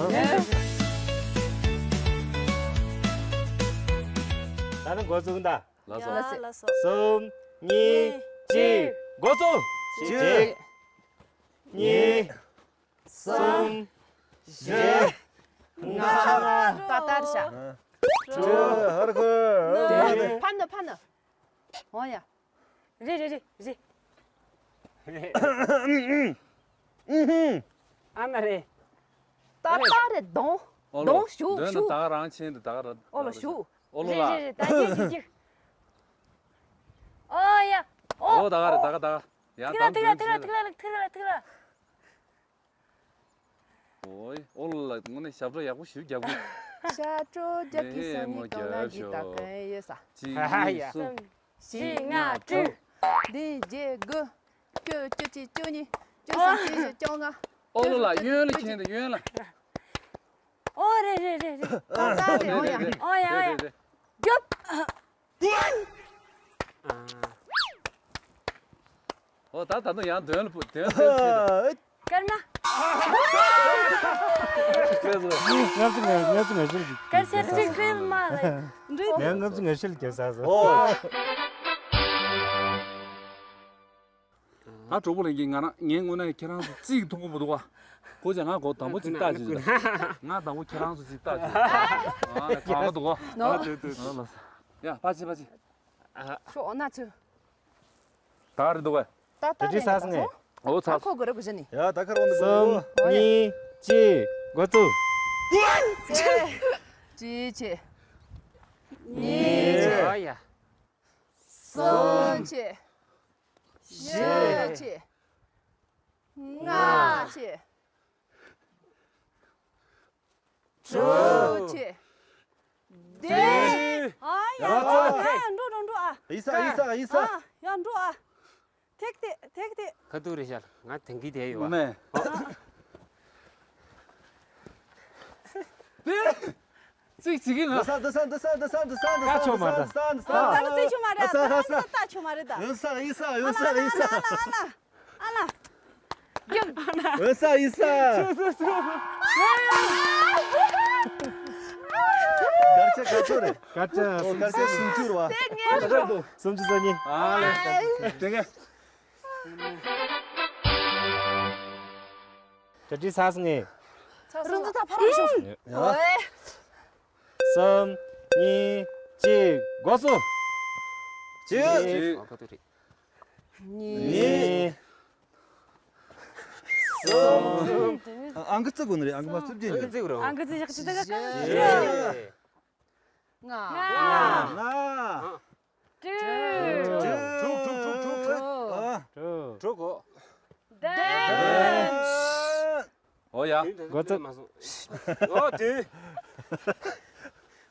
ད་ནི་འགོ་བཙུགས་ད། ལགས་སོ། ཡ་ལགས་སོ། གསུམ། གཉིས། གཅིག་འགོ་བཙུགས། གཅིག་གཉིས། གསུམ། བཞི། ལྔ། ཏ་ཏར་ཤ། དྲུག་ཧར་ཁོ། ཕ་ནུ་ཕ་ནུ། འོ་ཡ། རེད་རེད་རེད་རེད། ཨ་ན་རེད། ཏ་ཏ་རེད་གདོང་། ཨོ་ལོ། གདོང་ཞུ་གདོང་ཞུ། ད་ག་རང་ཆེན་དུ་ད་ག་ར། ཨོ་ལོ་ཞུ། ཨོ་ལོ་ལ། རེད་རེད་རེད། ད་ཅི་ཅི་ཅི། ཨོ་ཡ། ཨོ་ད་ག་རེད་ད་ག་ད་ག། ཡང་ཐིག་ལ་ཐིག་ལ་ཐིག་ལ་ཐིག་ལ་ཐིག་ལ་ཐིག་ལ། ཨོའི། ཨོ་ལ་ལ། དངོས་གནས་ཞབས་བྲོ་ཡག་པོ་ཞིག་རྒྱབ་ཀྱི། ཞབས་བྲོ་རྒྱབ་ཀྱི་ཨེ་སང་ཉིན་མོ་གང་ལ་རྒྱབ་གི་ད་ཤོག་གན་ཡོད་ས། གཅིག་གཉིས་གསུམ། བཞི་ལྔ་དྲུག་འདི་བརྒྱད་དགུ། བཅུ། བཅུ་གཅིག་བཅུ་གཉིས། བཅུ་གསུམ། བཅུ་བཞི། བཅོ་ལྔ། ཨོ་ལ་ལ། གཡོན་ལ་ཁྱེར་འདུག་གཡོན་ལ། ཨོ་རེད་རེད་རེད་རེད། ད་ད་རེད། ཨོ་ཡ། ཨོ་ཡ་ཨོ་ཡ། རྒྱོབ། ཨོ་ད་ད་དུང་ཡང་དོན་ལ་དོན་ལ་དོན་ལ། སྐར་མ། ལྔ་བཅུ་ང་ལྔ་བཅུ་ང་བཞི་ལ་སྐར་ཆ་ཏྲིག་ཏྲིག་མ་ལ། ལྔ་བཅུ་ང་བཞི་ལ་རྒྱབ་ས་སོ། ཨོ། ད་གྲོགས་པོ་ལྷན་རྒྱས། ང་རང་ངའི་ངོས་ནས་ཁྱེད་རང་ཚོ་རྩིས་མཐོང་གི་མི་འདུག་ག་གོ་ཅག་ང་གོ་དང་པོ་ཅིག་ལྟ་ཅིག་ལ། ང་དང་པོ་ཁྱེད་རང་ཚོ་ཅིག་ལྟ་ཅིག་ཨ་གང་ག་འདུག་ག་ནོ། ཡ་ཕ་ཆེ་ཕ་ཆེ། ཤོག་ཨོ་ན་ཚུ། ད་རེད་འདུག་ག་ད་ད་རེད་ད་སོང་། ཨོ་ཚ། ཁོ་གོ་རེ་གོ་ཞ་ནི། ཡ་ད་ཁར་འོང་འདུག་གསུམ། གཉིས། གཅིག་འགོ་བཙུགས། གཅིག་གཅིག་གཉིས། ཨ་ཡ། གསུམ་གཅིག་བཞི་གཅིག་ལྔ་གཅིག་དྲུག་གཅིག་བདུན། ཨ་ཡ། ཡ་ཡ་འགྲོ་འགྲོ་འགྲོ་ཨ། ཡིན་ས་ཡིན་ས་ཡིན་ས། ཨ་ཡ་འགྲོ་ཨ། ཐེག་ཐེག་ཐེག་ཐེག་ཁ་ཐུག་རེད་ཤག་ང་དེང་གི་དེ་ཡོད་པ། ངོ་མས། ཙིག་ཙིག་གི་ལ། འདི་ས་འདི་ས་འདི་ས་འདི་ས་འདི་ས་འདི་ས། ཀ་ཆོ་མ་རེད། ད་ལ་ཙིག་ཆོ་མ་རེད། ཨ་ས་ཨ་ས། ད་ཆོ་མ་རེད་ད། ཡོད་ས་ཡིན་ས་ཡོད་ས་ཡིན་ས། ཨ་ལ་ཨ་ལ། ཡོད་ས་ཡིན་ས། གར་ཆ་ག་ཚོད་རེད། གར་ཆ་ཨོ་གར་ཆ་སུམ་ཅུ་རེད་བ། སུམ་ཅུ་སོ་གཉིས། ཨ་ལ་དེ་ག་གྲ་སྒྲིག་ཚར་སོང་ངས། རུ་འཛུགས་ཐག་ཕར་ར་ཤོག་ཡ། གསུམ། གཉིས། གཅིག་འགོ་བཙུགས། གཅིག་གཅིག་གཉིས། གཉིས། གསུམ། ཨང་ཀི་བརྩི་དགོས་ནི་རེད། ཨང་ཀི་མ་བརྩི་རྒྱུ་ཡིན། བརྩི་དགོས་རེད། ཨང་ཀི་བརྩི་ཞག་ཅི་ལྟ་ག་བཞི། ལྔ། ལྔ། དྲུག་དྲུག་དྲུག་དྲུག་ཨ། དྲུག་དྲུག་གོ། བདུན། ཨོ་ཡ། འགོ་བཙུགས། ཨོ་དེ།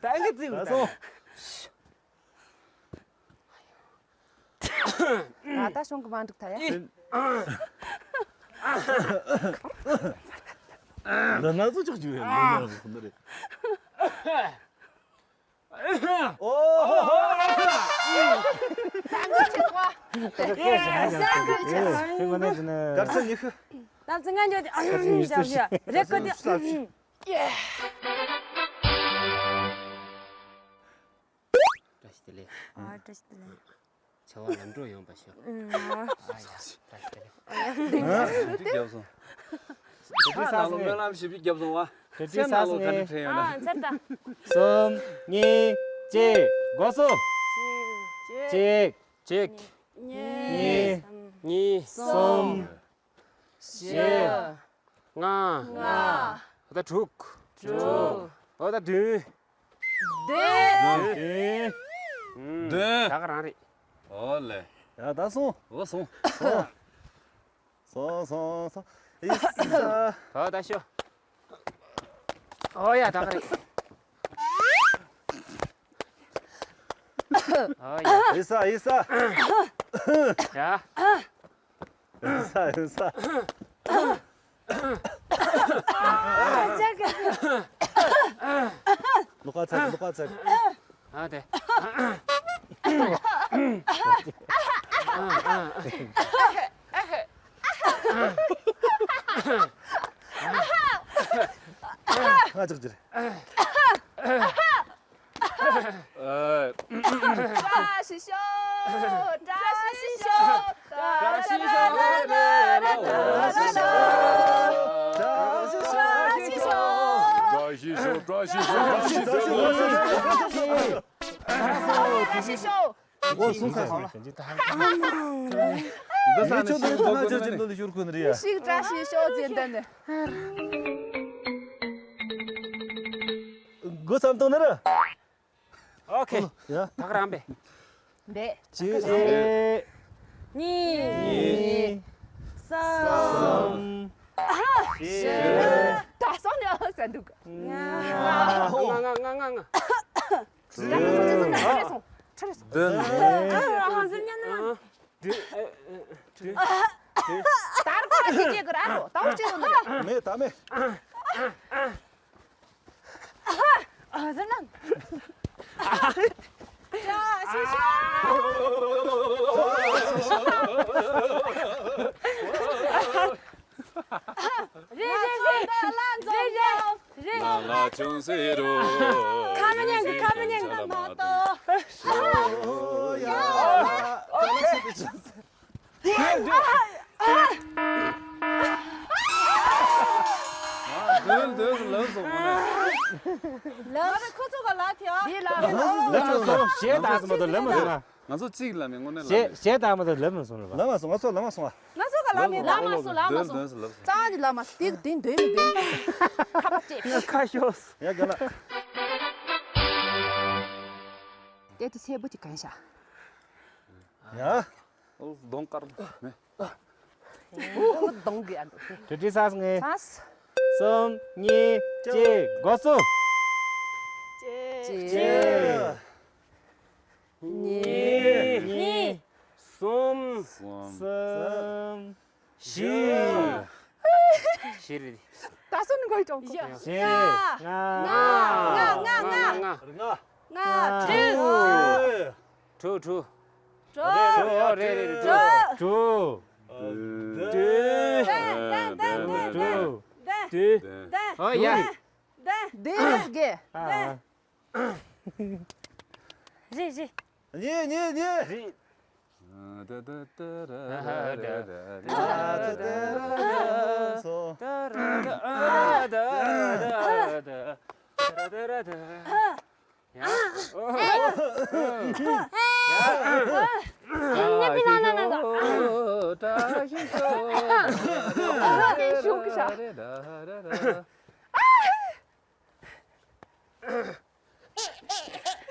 ད་ཨང་ཀི་བརྩི་དགོས། ད་སོང་། ད་ལྟ་གཞུང་གི་མ་འགྲིག་ཐལ་ཡ། འདི་ན་ཚོ་ཆགས་བཅུག་ཡ་འདི་ན་ཚོ་འདི་རེད། ཨོ་ཧོ། ད་ངས་ཆེ་བ། ད་ངས་ཆེ་བ། གར་ས་ཉི་ཤུ། ད་ཚང་ང་འཇོག་དེ་ཨ་ཡོང་ཉི་ཤུ། རེ་ཀོ་དེ། བཀྲ་ཤིས་བདེ་ལེགས། ཨ་བཀྲ་ཤིས་བདེ་ལེགས། བྱ་བ་ལམ་འགྲོ་ཡོང་བ་ཤོག་ཨ་ཡ་བཀྲ་ཤིས་བདེ་ལེགས། ཞིབ་ཏུ་བརྒྱབ་སོང་། ཁ་ནང་ལོ་སྨོན་ལམ་ཞིབ་ཏུ་བརྒྱབ་སོང་བ། ཁ་ནང་ལོ་ག་འདྲ་དྲན་ཡོད་ན། ཨ་ཚར་ད། གསུམ། གཉིས། གཅིག་འགོ་བཙུགས། གཅིག་གཅིག་གཅིག་གཉིས། གཉིས། གསུམ། བཞི། ལྔ། ལྔ། ཨོ་ད་དྲུག་དྲུག་ཨོ་ད་བདུན། བདུན། བདུན། བདུན། ད་ག་རང་རེད། ཨོ་ལེ། ཡ་ད་སོང་། ཨོ་སོང་། སོང་སོང་སོང་། ཨི་ས། ད་ད་ཤོ། ཨོ་ཡ་ད་ག་རེད། ཨོ་ཡ། ཨི་ས་ཨི་ས། ཡ། ཡིན་ས་ཡིན་ས། ལོག་ཚར་ལོག་ཚར། ཨ་དེ། ང་ཅག་ཅིག་རེད། བཀྲ་ཤིས་ཤོག་བཀྲ་ཤིས་ཤོག་བཀྲ་ཤིས་ཤོག་བཀྲ་ཤིས་ཤོག་བཀྲ་ཤིས་ཤོག་བཀྲ་ཤིས་ཤོག་འོ་སོང་ས་སོང་། འདི་ས་ནས་ཤིང་སྒོ་ཀུན་ནས། ཤིག་བཀྲ་ཤིས་ཤོག་ཅེས་འདི་ནས། སྒོ་ཙམ་གཏོང་ནི་རེད། ཨོ་ཁེ། ཡ། ད་ག་རང་པས། འདས། གཅིག་གཉིས། གཉིས། གསུམ། བཞི། ད་སོང་ནས་ཨོ་ཟ་འདུག་ང་ང་ང་ང་ང་། ཁྲི་རེ་སོང་ཁྲི་རེ་སོང་། བདུན། ཨ་ཧང་ཟེར་ཉན་ན། དར་གོ་ར་ཅི་ཅི་གི་ར་རོ་ཏའུ་ཅི་རོ་ནི། མེད་ད་མེད། ཨ་ཟེར་ན། ཡ་ཤི་ཤོ། རེད་རེད་རེད། རེད་རེད། ལ་ལ་ཅུང་ཟད་རོ། ཁ་མི་ཉན་གི་ཁ་མི་ཉན་གི་མ་གཏོགས། ཡ། འདོན་འདོན་ལབ་སོང་ངོ་ནས། ལབ་ཁོ་ཚོ་ག་ལ་ཐེ་ཨ། འདི་ལ་ལབ་སོང་། ཞེ་དྲག་མ་གཏོགས་ལབ་མ་སོང་ང་། ང་ཚོ་གཅིག་ལ་མི་དངོས་གནས་ཞེ་ཞེ་དྲག་མ་གཏོགས་ལབ་མ་སོང་རེད་པ། ལབ་མ་སོང་། ང་ཚོ་ལབ་མ་སོང་ཨ། ང་ཚོ་ག་ལབ་མེད། ལབ་མ་སོང་ལབ་མ་སོང་། རྩ་ནས་ལབ་མ་སོང་། དེ་དེ་འདོན་མི་འདོན། ཁ་པ་ཅེ། ཁ་ཤོ། ཡ་ག་ལ། དེ་དུ་སེ་བུ་ཅིག་གན་ཤ། ཡ། ཨོ་གདོང་དཀར་མོ། གདོང་གི་ཨ་འདུག་སྟེ། དྲི་དྲི་སག་ངེ། སག་གསུམ། གཉིས། གཅིག་སྒོ་སོ། གཅིག་གཉིས། གཉིས། གསུམ། གསུམ། བཞི། བཞི་རེད། ད་སོ་ནི་གོ་ཡི་ཀྲོང་གོ། བཞི། ལྔ། ལྔ། ལྔ། ལྔ། ལྔ། ལྔ། ལྔ། ལྔ། ལྔ། དྲུག་དྲུག་དྲུག་དྲུག་དྲུག་ཨོ་རེད་རེད་རེད། དྲུག་དྲུག་དྲུག་དྲུག་དྲུག་ཨོ་ཡ། དེ་དེ་གེ། རེད་རེད། གཉིས་གཉིས་གཉིས། རེད།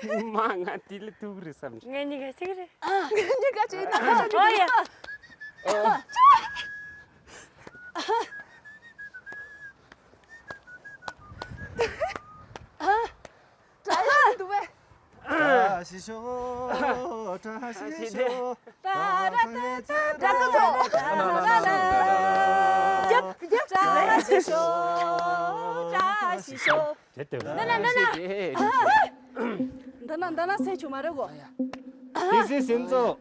མ་ང་དེ་ལ་ཐུག་རེད་བསམ། ངས་གཉིས་ཀ་གཅིག་རེད། གཉིས་ཀ་གཅིག་ཨོ་ཡ། བཀྲ་ཤིས་ཤོག་བཀྲ་ཤིས་ཤོག་བཀྲ་ཤིས་ཤོག་བཀྲ་ཤིས་ཤོག་བཀྲ་ཤིས་ཤོག་འདི་ན་འདི་ན། འདི་ན་འདི་ན་སེ་ཆུ་མ་རེད་གོ། དེ་སེ་སེམས་ཚོགས།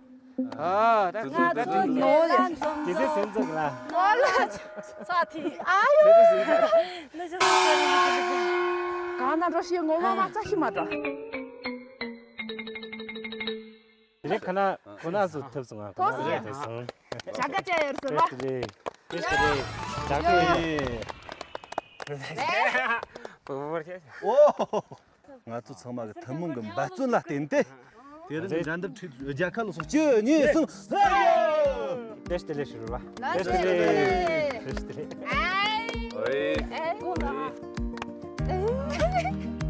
ཨ་ད་ང་ཚོ་ནོ་ལེ། དེ་སེ་སེམས་ཚོགས་ལ། ནོ་ལེ། ས་ཐི་ཨ་ཡོ། གང་ན་འགྲོ་ཤེས་ངོ་མ་མ་རྩ་ཤི་མ་འགྲོ། དེ་རིང་ཁ་ན་ཁོ་ན་སུ་ཐུབ་སོང་ང་ཁོ་ན་སུ་ཐུབ་སོང་། ཇ་ག་ཅ་ཡར་སོ་ལ། དེ་རེད། དེ་རེད། ཇ་ག་ཡིན། ཨོ། ང་ཚོ་ཚང་མ་གི་ཐུན་མོང་གི་འབད་བརྩོན་ལ་བརྟེན་ཏེ། དེ་རིང་འགྲན་བསྡུར་ཁྲིད་རྒྱལ་ཁ་ལ་སོང་། གཅིག་གཉིས་གསུམ། ལེ་ཤ་ལེ་ཤ་རུ་བ། ལེ་ཤ་ལེ། ལེ་ཤ་ལེ། ཨོའི། ཨེ། ཨེ། ཀོ་ལ།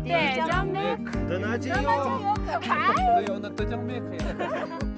དེ་ཅང་མེད། འདི་ན་ཅི་ཡོད། འདི་ཡོད་ན་དེ་ཅང་མེད་ཁ་ཡ།